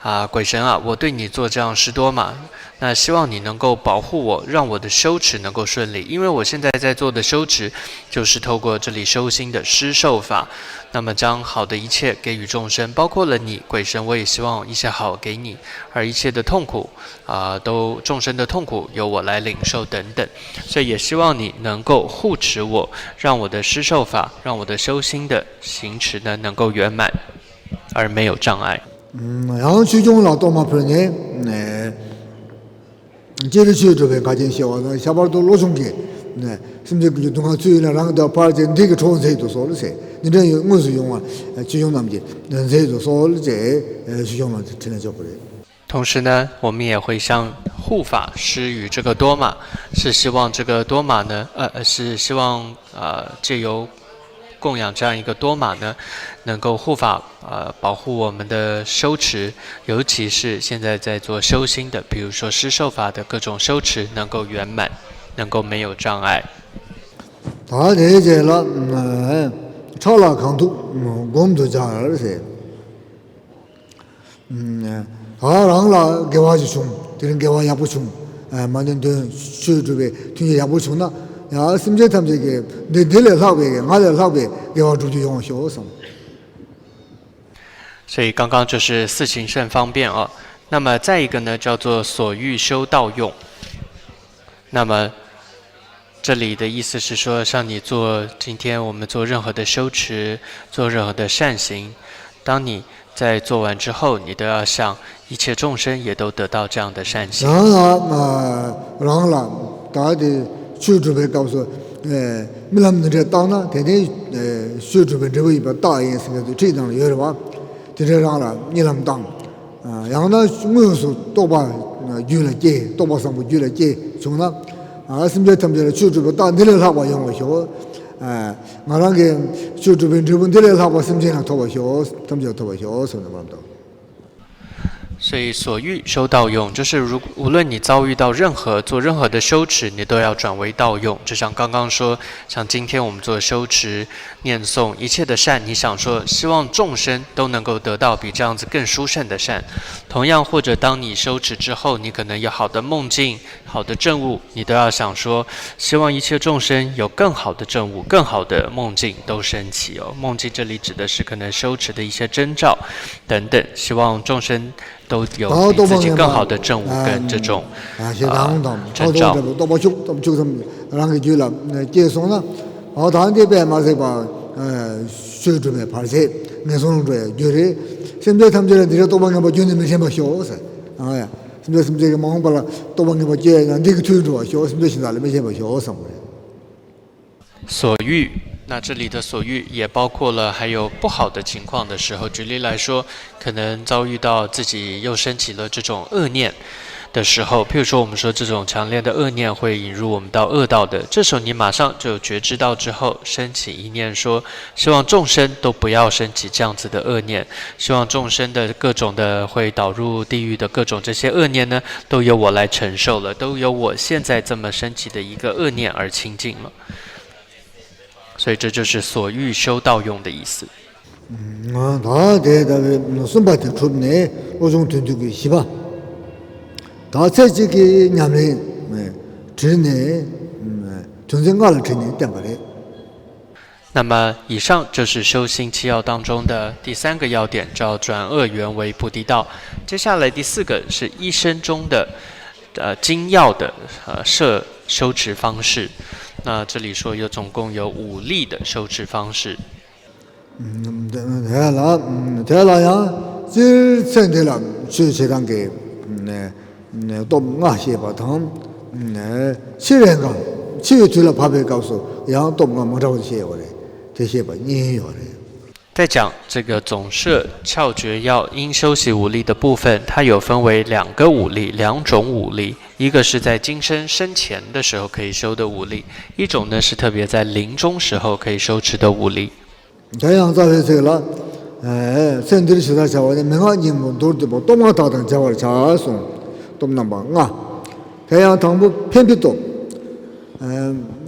啊，鬼神啊，我对你做这样施多玛，那希望你能够保护我，让我的修持能够顺利，因为我现在在做的修持就是透过这里修心的施受法，那么将好的一切给予众生，包括了你鬼神，我也希望一些好给你。 而一切的痛苦啊、都众生的痛苦由我来领受等等，所以也希望你能够护持我，让我的施受法，让我的修心的行持呢能够圆满，而没有障碍。 ཡང་ཆོས་སྐྱོང་ལ་གཏོར་མ་ཕུལ་ནས། ཅི་རིགས་ཆོས་སྒྲུབ་པའི་འགལ་རྐྱེན་ཞི་བ་དང་ཁྱད་པར་དུ་བློ་སྦྱོང་གིས་སེམས་ཅན་ཀུན་གྱི་སྡུག་བསྔལ་ཚུལ་ཡིན་ན་རང་གི་འདོད་པར་བྱས་འདི་གི་གྲོགས་མཛད་དུ་གསོལ་ཟེར། འདི་འདྲ་ཡོད་དངོས་སུ་ཡོང་བ་ཆོས་སྐྱོང་རྣམས་ཀྱིས་མཛད་དུ་གསོལ་ཅེས་ཆོས་སྐྱོང་ལ་ཕྲིན་ལས་འཇོག་གི་རེད། 同时呢，我们也会向护法施予这个多玛，是希望这个多玛呢，呃，是希望呃借由供养这样一个多玛呢，能够护法呃保护我们的修持，尤其是现在在做修心的，比如说施受法的各种修持能够圆满，能够没有障碍。 ད་དེའི་རྗེས་ལ་ཁྲག་ལ་གང་ཐུབ་སྒོམ་དུ་སྦྱར་ཟེར། ད་རང་ལ་དགེ་བ་ཞིག་བྱུང་། དེ་རིང་དགེ་བ་ཡག་པོ་བྱུང་། མ་ཎི་འདོན་ཆོས་སྒྲུབ་པའི་མཐུན་རྐྱེན་ཡག་པོ་བྱུང་ན། ཡང་སེམས་ཅན་ཐམས་ཅད་ཀྱིས་འདི་འདི་ལས་ལྷག་པའི་ང་ལས་ལྷག་པའི་དགེ་བ་སྒྲུབ་རྒྱུ་ཡོང་བ་ཤོག་གསུངས། 所以刚刚就是四行胜方便啊。那么再一个呢，叫做所欲修道用。那么这里的意思是说，像你做，今天我们做任何的修持，做任何的善行，当你在做完之后，你都要想一切众生也都得到这样的善行。 རང་ལ་ཨ་རང་ལ་ད་དེ་ཆོས་སྒྲུབ་པའི་སྐབས་སུ་ཨེ་རྨི་ལམ་འདི་འདྲ་བཏང་ན་དེ་ནི་ཨེ་ཆོས་སྒྲུབ་པའི་འབྲས་བུ་ཡིན་པ་རྟགས་ཡིན་ཟེར་མཁན་དེ་ཁྲིད་སྟངས་ལ་ཡོད་རེད་བ། དེ་འདྲའི་རང་ལ་རྨི་ལམ་བཏང་། ཨ་ཡང་ན་དངོས་སུ་རྟོགས་པ་རྒྱུད་ལ་སྐྱེས། རྟོགས་པ་བཟང་པོ་རྒྱུད་ལ་སྐྱེས་བྱུང་ན། ཨ་སེམས་ཅན་ཐམས་ཅད་ལ་ཆོས་སྒྲུབ་པའི་རྟགས་འདི་ལས་ལྷག་པ་ཡོང་བར་ཤོག་ཨ་ང་རང་གིས་ཆོས་སྒྲུབ་པའི་འབྲས་བུ་འདི་ལས་ལྷག་པ་སེམས་ཅན་ལ་ཐོབ་པར་ཤོག་ཐམས་ཅད་ཐོབ་པར་ཤོག་ཟེར་ནས་མར་འདུག 所以所欲修道用，就是如无论你遭遇到任何做任何的修持，你都要转为道用。就像刚刚说，像今天我们做修持、念诵一切的善，你想说希望众生都能够得到比这样子更殊胜的善。同样，或者当你修持之后，你可能有好的梦境、好的证悟，你都要想说，希望一切众生有更好的证悟、更好的梦境都升起哦。梦境这里指的是可能修持的一些征兆等等，希望众生都有比自己更好的证悟跟这种 ཞེ་སྡང་དང་ཕྲག་དོག་འདྲ་པོ་རྟོག་པ་བཅུ་ཙམ་རང་གི་རྒྱུད་ལ་སྐྱེས་སོང་ན། འོ་ད་འདི་དཔེ་མ་སྲིད་པ་ཆོས་སྒྲུབ་པའི་བར་ཆད་ངན་སོང་ལ་འགྲོ་ཡ་རྒྱུ་རེད། སེམས་ཅན་ཐམས་ཅད་ལ་འདི་འདྲའི་རྟོག་པ་ངན་པ་རྒྱུན་དུ་མི་འཕེན་པར་ཤོག་ཟེར། ཨ་ཡ། སེམས་ཅན་སེམས་ཅན་གྱི་མ་འོངས་པ་ལ་རྟོག་པ་ངན་པ་སྐྱེ་ཡ་ཡང་འདི་གི་མཐུས་འགྲོ་བར་ཤོག་སེམས་ཅན་གཞན་དག་ལ་མི་འཕེན་པར་ཤོག་བསམ་པ་རེད། 所欲，那这里的所欲也包括了还有不好的情况的时候。举例来说，可能遭遇到自己又升起了这种恶念的时候，譬如说我们说这种强烈的恶念会引入我们到恶道的，这时候你马上就觉知到之后，升起一念说，希望众生都不要升起这样子的恶念，希望众生的各种的会导入地狱的各种这些恶念呢，都由我来承受了，都由我现在这么升起的一个恶念而清净了。 所以这就是所欲修道用的意思。 ད་དེ་ལྟ་བུའི་གསུམ་པ་དེ་གྲུབ་ནས་བློ་སྦྱོང་དོན་བསྡུ་གི་བཞི་པ། ད་ཚེ་གཅིག་གི་ཉམས་ལེན་བྲིས་ནས་དོན་ཚན་ལྔ་ལ་བྲིས་ནས་བསྟན་པ་རེད། 那么以上就是修心七要当中的第三个要点，叫转恶缘为菩提道。接下来第四个是一生中的，呃，精要的，呃，设修持方式。那这里说有总共有五例的修持方式。 དེ་ལ་དེ་ལ་ཡང་སྤྱིར་ཚེ་འདི་ལ་ཆོས་བྱེད་སྟངས་ཀྱི་སྟོབས་ལྔ་བཤད་པ་དང་། འཆི་བའི་སྐབས་འཆི་བའི་དུས་ལ་བབ་པའི་སྐབས་སུ་ཡང་སྟོབས་ལྔ་མ་འདྲ་བ་བཤད་ཡོད་རེད། དེ་བཤད་པ་གཉིས་ཡོད་རེད། 在讲这个总摄窍诀要因修习五力的部分，它有分为两个五力，两种五力，一个是在今生生前的时候可以修的五力，一种呢是特别在临终时候可以修持的五力。 དེ་ཡང་རྩ་བའི་ཚིག་ལ། ཚེ་འདིར་ཞེ་སྡང་བྱ་བ་ནི། མི་མངའ་སྙིང་པོ་མདོར་བསྡུས་པ་སྟོབས་ལྔ་དག་དང་སྦྱར་བར་བྱ་གསུངས། སྟོབས་རྣམ་པ་ལྔ། དེ་ཡང་དང་པོ་འཕེན་པའི་སྟོབས།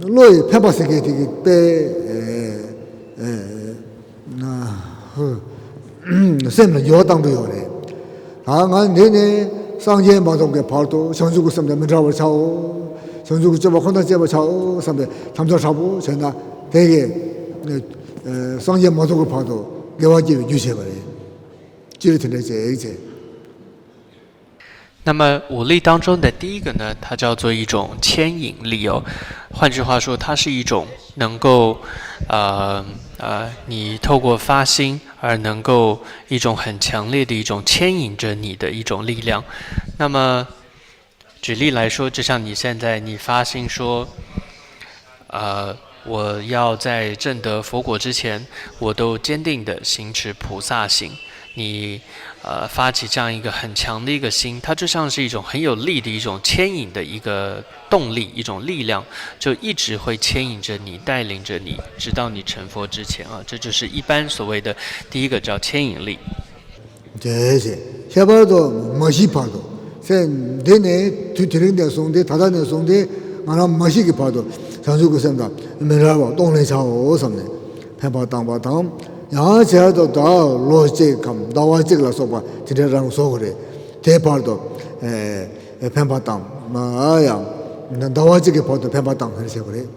བློ་ཡི་འཕེན་པ་ཟེར་མཁན་དེ་གི་དཔེ། སེམས་ལ་འགྱུར་བ་བཏང་གི་ཡོད་རེད། ད་ང་འདི་ནས་སངས་རྒྱས་མ་ཐོབ་ཀྱི་བར་དུ་བྱང་ཆུབ་ཀྱི་སེམས་དང་མི་འབྲལ་བར་བྱའོ། བྱང་ཆུབ་ཀྱི་སྤྱོད་པ་ཁོ་ན་སྤྱད་པར་བྱའོ་བསམ་པའི་དམ་བཅའ་དྲག་པོ་བྱས་ན་དེ་གི་སངས་རྒྱས་མ་ཐོབ་ཀྱི་བར་དུ་དགེ་བ་སྐྱེ་བའི་རྒྱུ་བྱས་པ་རེད། སྤྱིར་དེ་འདྲ་བྱས་བྱས། 那么五力当中的第一个呢，它叫做一种牵引力哦。换句话说，它是一种能够，呃呃，你透过发心而能够一种很强烈的一种牵引着你的一种力量。那么举例来说，就像你现在你发心说，呃，我要在证得佛果之前，我都坚定的行持菩萨行。你呃发起这样一个很强的一个心，它就像是一种很有力的一种牵引的一个动力，一种力量，就一直会牵引着你，带领着你，直到你成佛之前啊。这就是一般所谓的第一个叫牵引力。 དེ་བྱས། ཁྱད་པར་དུ་མ་ཤི་བར་དུ། ཚེ་འདི་ནས་དུས་དེ་རིང་ནས་བཟུང་སྟེ་ད་ལྟ་ནས་བཟུང་སྟེ་ང་རང་མ་ཤི་གི་བར་དུ་བྱང་ཆུབ་ཀྱི་སེམས་དང་མི་འབྲལ་བར་གཏོང་ལེན་བྱའོ་བསམ་ནས་འཕེན་པ་བཏང་པ་དང་། ཡང་བྱས་དུ་ད་ལོ་གཅིག་གམ་ཟླ་བ་གཅིག་ལ་སོགས་པ་དེ་འདྲའི་རང་བཟོ་དགོས་རེད། དེའི་བར་དུ་འཕེན་པ་བཏང་། ཡང་ཟླ་བ་གཅིག་གི་བར་དུ་འཕེན་པ་བཏང་ཟེར་བྱེད་དགོས་རེད།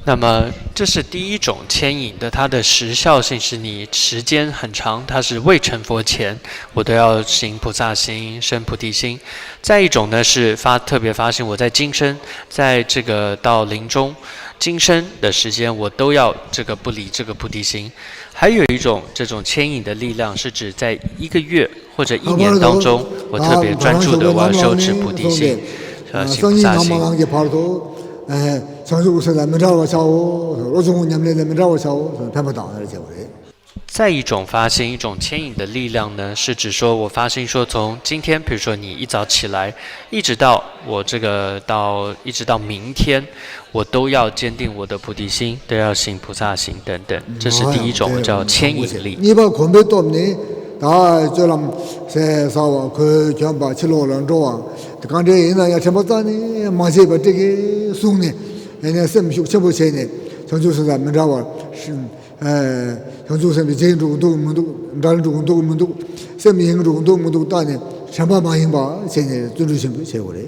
那么这是第一种牵引的，它的时效性是你时间很长，它是未成佛前，我都要行菩萨心、生菩提心。再一种呢是发特别发心，我在今生，在这个到临终，今生的时间，我都要这个不离这个菩提心。还有一种这种牵引的力量，是指在一个月或者一年当中，我特别专注的我要修持菩提心，呃，行菩萨心。 再一种发心，一种牵引的力量呢，是指说我发心说，从今天，比如说你一早起来，一直到我这个到一直到明天，我都要坚定我的菩提心，都要行菩萨行等等。这是第一种，叫牵引力。 བྱང་ཆུབ་སེམས་ལ་མི་འདྲ་བར་ཤི། ཨ། བྱང་ཆུབ་སེམས་དེ་བརྗེད་འགྲོ་གི་འདུག་མི་འདུག་འདྲ་འགྲོ་གི་འདུག་མི་འདུག་སེམས་ཡེངས་འགྲོ་གི་འདུག་མི་འདུག་བལྟས་ནས་དྲན་པ་མ་ཡེངས་པ་བྱས་ནས་བརྩོན་འགྲུས་ཆེན་པོ་བྱེད་དགོས་རེད།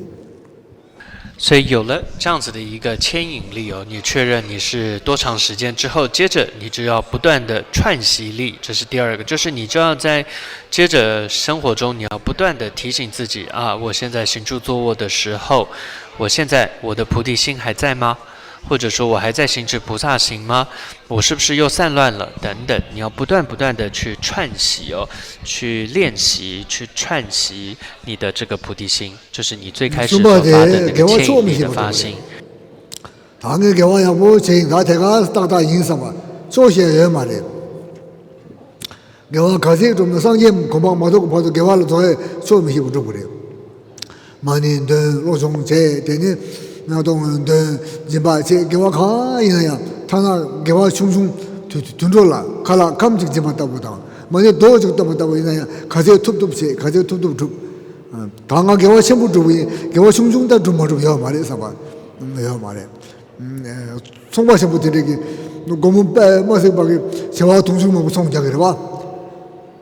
所以有了这样子的一个牵引力哦，你确认你是多长时间之后，接着你就要不断的串习力，这是第二个，就是你就要在接着生活中，你要不断的提醒自己啊，我现在行住坐卧的时候，我现在我的菩提心还在吗？或者说我还在行持菩萨行吗？我是不是又散乱了？等等，你要不断不断的去串习哦，去练习，去串习你的这个菩提心，就是你最开始所发的那个牵引力的发心。 ད་ངས་དགེ་བ་ཡག་པོ་བྱས་ཡིན། ད་དེ་ག་ཏག་ཏག་ཡིན་བསམ་པ་ཆོག་ཤེས་ཡོད་མ་རེད། དགེ་བ་ག་ཚད་སྒྲུབ་ན་སངས་རྒྱས་གོ་འཕང་མ་ཐོབ་ཀྱི་བར་དུ་དགེ་བ་ལ་རྫོགས་ཡས་ཆོག་མི་ཤེས་པ་སྒྲུབ་དགོས་རེད། མ་ཎི་འདོན། བློ་སྦྱོང་བྱས། དེ་ནས་ང་དང་འདོན་སྦྱིན་པ་བྱས། དགེ་བ་གང་ཡིན་ན་ཡང་ཐ་ན་དགེ་བ་ཆུང་ཆུང་དུད་དུད་འགྲོ་ལ་ཁ་ལག་ཁམ་གཅིག་སྦྱིན་པ་ལྟ་བུ་དང་མ་ཎི་རྡོག་གཅིག་བཏབ་པ་ལྟ་བུ་ཡིན་ན་ཡང་ག་ཚད་ཐུབ་ཐུབ་བྱས། ག་ཚད་ཐུབ་ཐུབ་སྒྲུབ། ད་ང་དགེ་བ་ཆེན་པོ་སྒྲུབ་ཀྱི་ཡིན། དགེ་བ་ཆུང་ཆུང་ད་སྒྲུབ་མ་སྒྲུབ་ཡོད་མ་རེད་བསམ་པ་ཡོད་མ་རེད། ཚོང་པ་ཆེན་པོ་དེ་འདྲས་ཀྱིས་སྒོར་མོ་དཔེ་མ་སྲིད་པ་གི་བྱེ་བ་དུང་ཕྱུར་མང་པོ་ཚོང་རྒྱག་གི་རེད་བ།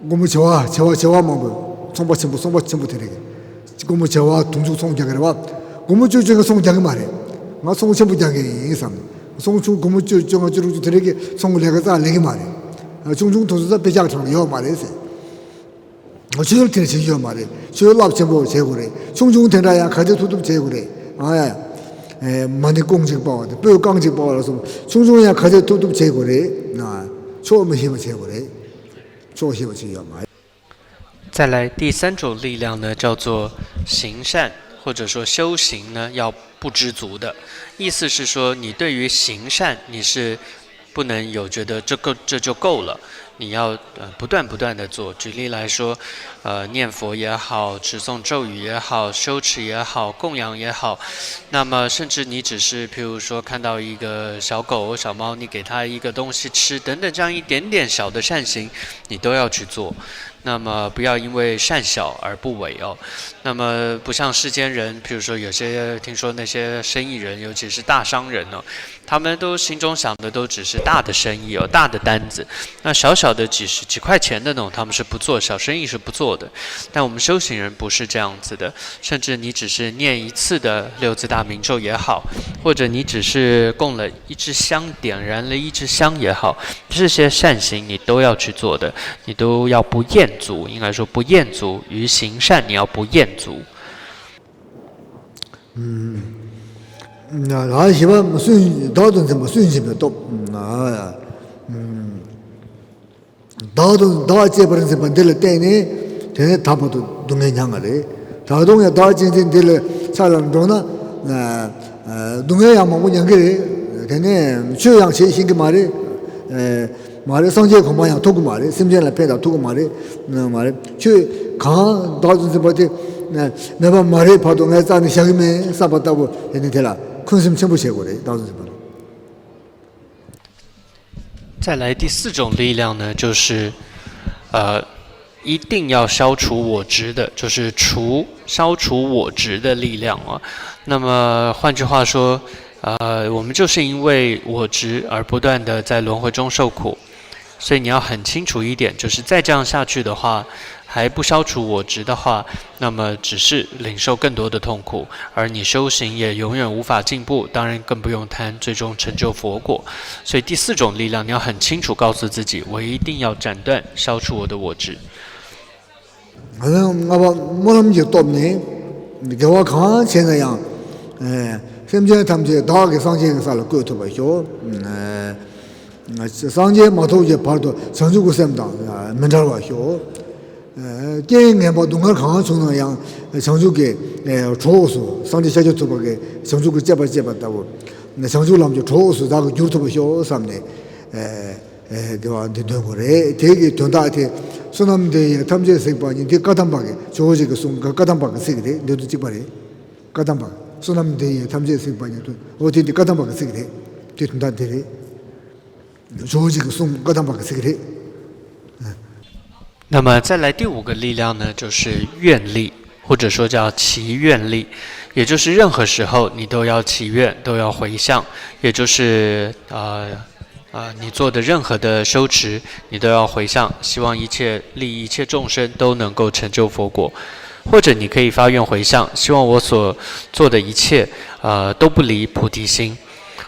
སྒོར་མོ་བྱེ་བ་བྱེ་བ་བྱེ་བ་མང་པོ། ཚོང་པ་ཆེན་པོ་ཚོང་པ་ཆེན་པོ་དེ་འདྲས་ཀྱིས་སྒོར་མོ་བྱེ་བ་དུང་ཕྱུར་ཚོང་རྒྱག་གི་རེད་བ། སྒོར་མོ་བཅུ་བཅུ་གི་ཚོང་རྒྱག་གི་མ་རེད། ང་ཚོང་ཆེན་པོ་རྒྱག་གི་ཡིན་བསམ། ཚོང་ཆུང་སྒོར་མོ་བཅུ་བཅོ་ལྔ་བཅུ་དྲུག་བཅུ་དེ་འདྲས་ཀྱི་ཚོང་ལས་ཀ་རྩ་ལས་གི་མ་རེད། ཆུང་ཆུང་དུང་ཕྱུར་རྩ་དཔེ་ཆག་གྲངས་ཡོད་མ་རེད་ཟེར། ཆོས་དེ་བྱེད་ཀྱི་ཡོད་མ་རེད། ཆོས་རླབས་ཆེན་པོ་བྱེད་དགོས་རེད། ཆུང་ཆུང་དེ་འདྲ་ཡང་ག་ཚད་ཐུབ་ཐུབ་བྱེད་དགོས་རེད། ཨ་ཡ། མ་ཎི་རྐང་གཅིག་པ་བ་དང་སྤོས་རྐང་གཅིག་པ་བ་ལ་སོགས་ཆུང་ཆུང་ཡང་ག་ཚད་ཐུབ་ཐུབ་བྱེད་དགོས་རེད། ཆོག་མི་ཤེས་པ་བྱེད་དགོས་རེད། ཆོག་ཤེས་པ་བྱེད་ཡོད་མ་རེད། 再来第三种力量呢，叫做行善，或者说修行呢，要不知足的。意思是说，你对于行善，你是不能有觉得这个这就够了，你要呃不断不断的做。举例来说，呃，念佛也好，持诵咒语也好，修持也好，供养也好，那么甚至你只是，譬如说看到一个小狗、小猫，你给它一个东西吃，等等，这样一点点小的善行，你都要去做。那么不要因为善小而不为哦。那么不像世间人，譬如说有些听说那些生意人，尤其是大商人哦，他们都心中想的都只是大的生意哦，大的单子。那小小的几十几块钱那种，他们是不做，小生意是不做的。但我们修行人不是这样子的，甚至你只是念一次的六字大明咒也好，或者你只是供了一支香，点燃了一支香也好，这些善行你都要去做的，你都要不厌足，应该说不厌足，于行善你要不厌足。 ལ་ཞི་བ་སུན། བདག་ཏུ་འཛིན་པ་སུན་འབྱིན་པའི་སྟོབས། བདག་ཏུ་བདག་གཅེས་པར་འཛིན་པ་འདི་ལ་བརྟེན་ནས་དེ་ནས་ད་བར་དུ་སྡུག་བསྔལ་མྱངས་པ་རེད། ད་དུང་ཡང་བདག་གཅེས་འཛིན་འདི་ལ་ཆ་ལ་འགྲོ་ན་སྡུག་བསྔལ་ཡང་མང་པོ་མྱང་གི་རེད། དེ་ནས་ཆོས་ཡང་བྱེད་ཤེས་ཀྱི་མ་རེད། མ་རེད། སངས་རྒྱས་གོ་འཕང་ཡང་ཐོབ་ཀྱི་མ་རེད། སེམས་ཅན་ལ་ཕན་དང་ཐོགས་ཀྱི་མ་རེད། མ་རེད། ཆོས་གང་བདག་ཏུ་འཛིན་པ་དེ་མེད་པ་མ་རེད། བར་དུ་ངས་རྩ་ནས་བཞག་གི་མེད་བསམ་པ་ལྟ་བུ་དེ་ནི་དེ་ལ་འཁོན་སེམས་ཆེན་པོ་བྱེད་དགོས་རེད། བདག་ཏུ་འཛིན་པ་ལ། 再来第四种力量呢，就是，呃，一定要消除我执的，就是除，消除我执的力量啊。那么换句话说，呃，我们就是因为我执而不断的在轮回中受苦，所以你要很清楚一点，就是再这样下去的话，还不消除我执的话，那么只是领受更多的痛苦，而你修行也永远无法进步，当然更不用谈最终成就佛果。所以第四种力量，你要很清楚告诉自己，我一定要斩断、消除我的我执。 ལྔ་པ་སྨོན་ལམ་གྱི་སྟོབས་ནི། དགེ་བ་གང་བྱས་ན་ཡང་། སེམས་ཅན་ཐམས་ཅད་བདག་གིས་སངས་རྒྱས་ཀྱི་ས་ལ་བཀོད་ཐུབ་པར་ཤོག། སངས་རྒྱས་མ་ཐོབ་ཀྱི་བར་དུ་བྱང་ཆུབ་ཀྱི་སེམས་དང་མི་འབྲལ་བར་ཤོག། རྐྱེན་ངན་པ་སྡུག་བསྔལ་གང་བྱུང་ན་ཡང་བྱང་ཆུབ་ཀྱི་གྲོགས་སུ་སངས་རྒྱས་ཤཱཀྱ་ཐུབ་པ་གིས་བྱང་ཆུབ་ཀྱི་སྤྱད་པ་བྱས་པ་ལྟ་བུ། བྱང་ཆུབ་ལམ་གྱི་གྲོགས་སུ་བདག་གིས་འགྱུར་ཐུབ་པར་ཤོག་བསམ་ནས། དགེ་བ་འདི་འདོན་དགོས་རེད། དེ་གི་དོན་དག་དེ། བསོད་ནམས་འདི་ཡིས་ཐམས་ཅད་གཟིགས་པ་ཉིད། འདི་བཀའ་གདམས་པ་གི་ཇོ་བོ་རྗེ་གི་གསུང་བཀའ་གདམས་པ་གི་ཚིག་རེད། འདི་དང་གཅིག་པ་རེད། བཀའ་གདམས་པ། བསོད་ནམས་འདི་ཡིས་ཐམས་ཅད་གཟིགས་པ་ཉིད་དུ། འོ་དེ་འདི་བཀའ་གདམས་པ་གི་ཚིག་རེད། དེ་དོན་དག་འདི་རེད། ཇོ་བོ་རྗེ་གི་གསུང་བཀའ་གདམས་པ་གི་ཚིག་རེད། 那么再来第五个力量呢，就是愿力，或者说叫祈愿力，也就是任何时候你都要祈愿，都要回向，也就是呃啊，你做的任何的修持，你都要回向，希望一切利益一切众生都能够成就佛果，或者你可以发愿回向，希望我所做的一切呃都不离菩提心。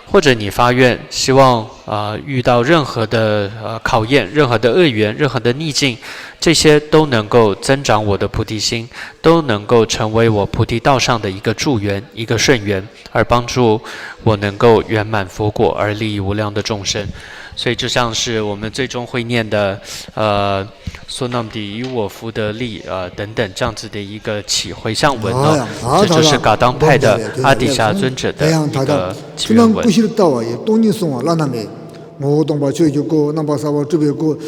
或者你发愿，希望呃遇到任何的呃考验、任何的恶缘、任何的逆境，这些都能够增长我的菩提心，都能够成为我菩提道上的一个助缘、一个顺缘，而帮助我能够圆满佛果，而利益无量的众生。所以就像是我们最终会念的呃 苏那姆底与我福德力呃等等这样子的一个祈回向文呢，这就是噶当派的阿底峡尊者的一个祈愿文。 ཀུན་ཤེས་ལྟ་བ་ཡི་སྟོང་ཉིད་གསུང་བ་བླ་ན་མེད། ངོ་བོ་སྟོང་པ་ཆོས་ཀྱི་སྐུ། རྣམ་པར་གསལ་བ་སྤྲུལ་པའི་སྐུ།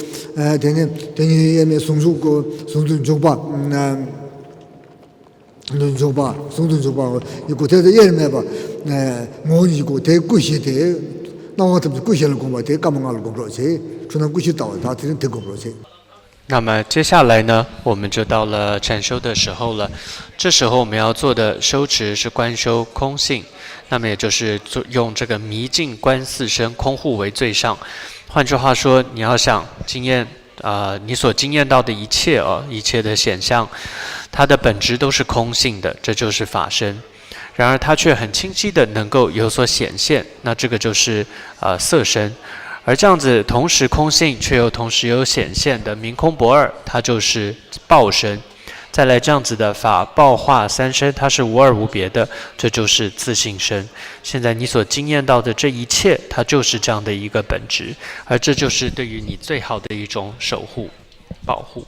དེ་ནས་དེ་ཉིད་དབྱེར་མེད་ཟུང་འཇུག་སྐུ། ཟུང་དུ་འཇུག་པ། འཇུག་པ། ཟུང་དུ་འཇུག་པ་ཡི་སྐུ། དེ་དང་དབྱེར་མེད་པ། ངོ་བོ་ཉིད་ཀྱི་སྐུ། དེ་ཀུན་ཤེས་དེ། སྣང་བ་ཐམས་ཅད་ཀུན་ཤེས་ལ་བསྒོམ་པ་དེ་བཀའ་མ་ལྔ་ལ་བསྒོམ་རོགས་བྱེད། ཁྱོད་རྣམས་ཀུན་ཤེས་ལྟ་བ་དག་དེ་རིང་དེ་བསྒོམ་རོགས་བྱེད། 那么接下来呢，我们就到了禅修的时候了。这时候我们要做的修持是观修空性，那么也就是做用这个迷境观四身，空护为最上。换句话说，你要想经验啊、你所经验到的一切啊，一切的显象，它的本质都是空性的，这就是法身。然而它却很清晰的能够有所显现，那这个就是呃色身。而这样子同时空性却又同时有显现的明空不二，它就是报身。再来这样子的法报化三身，它是无二无别的，这就是自性身。现在你所经验到的这一切，它就是这样的一个本质，而这就是对于你最好的一种守护、保护。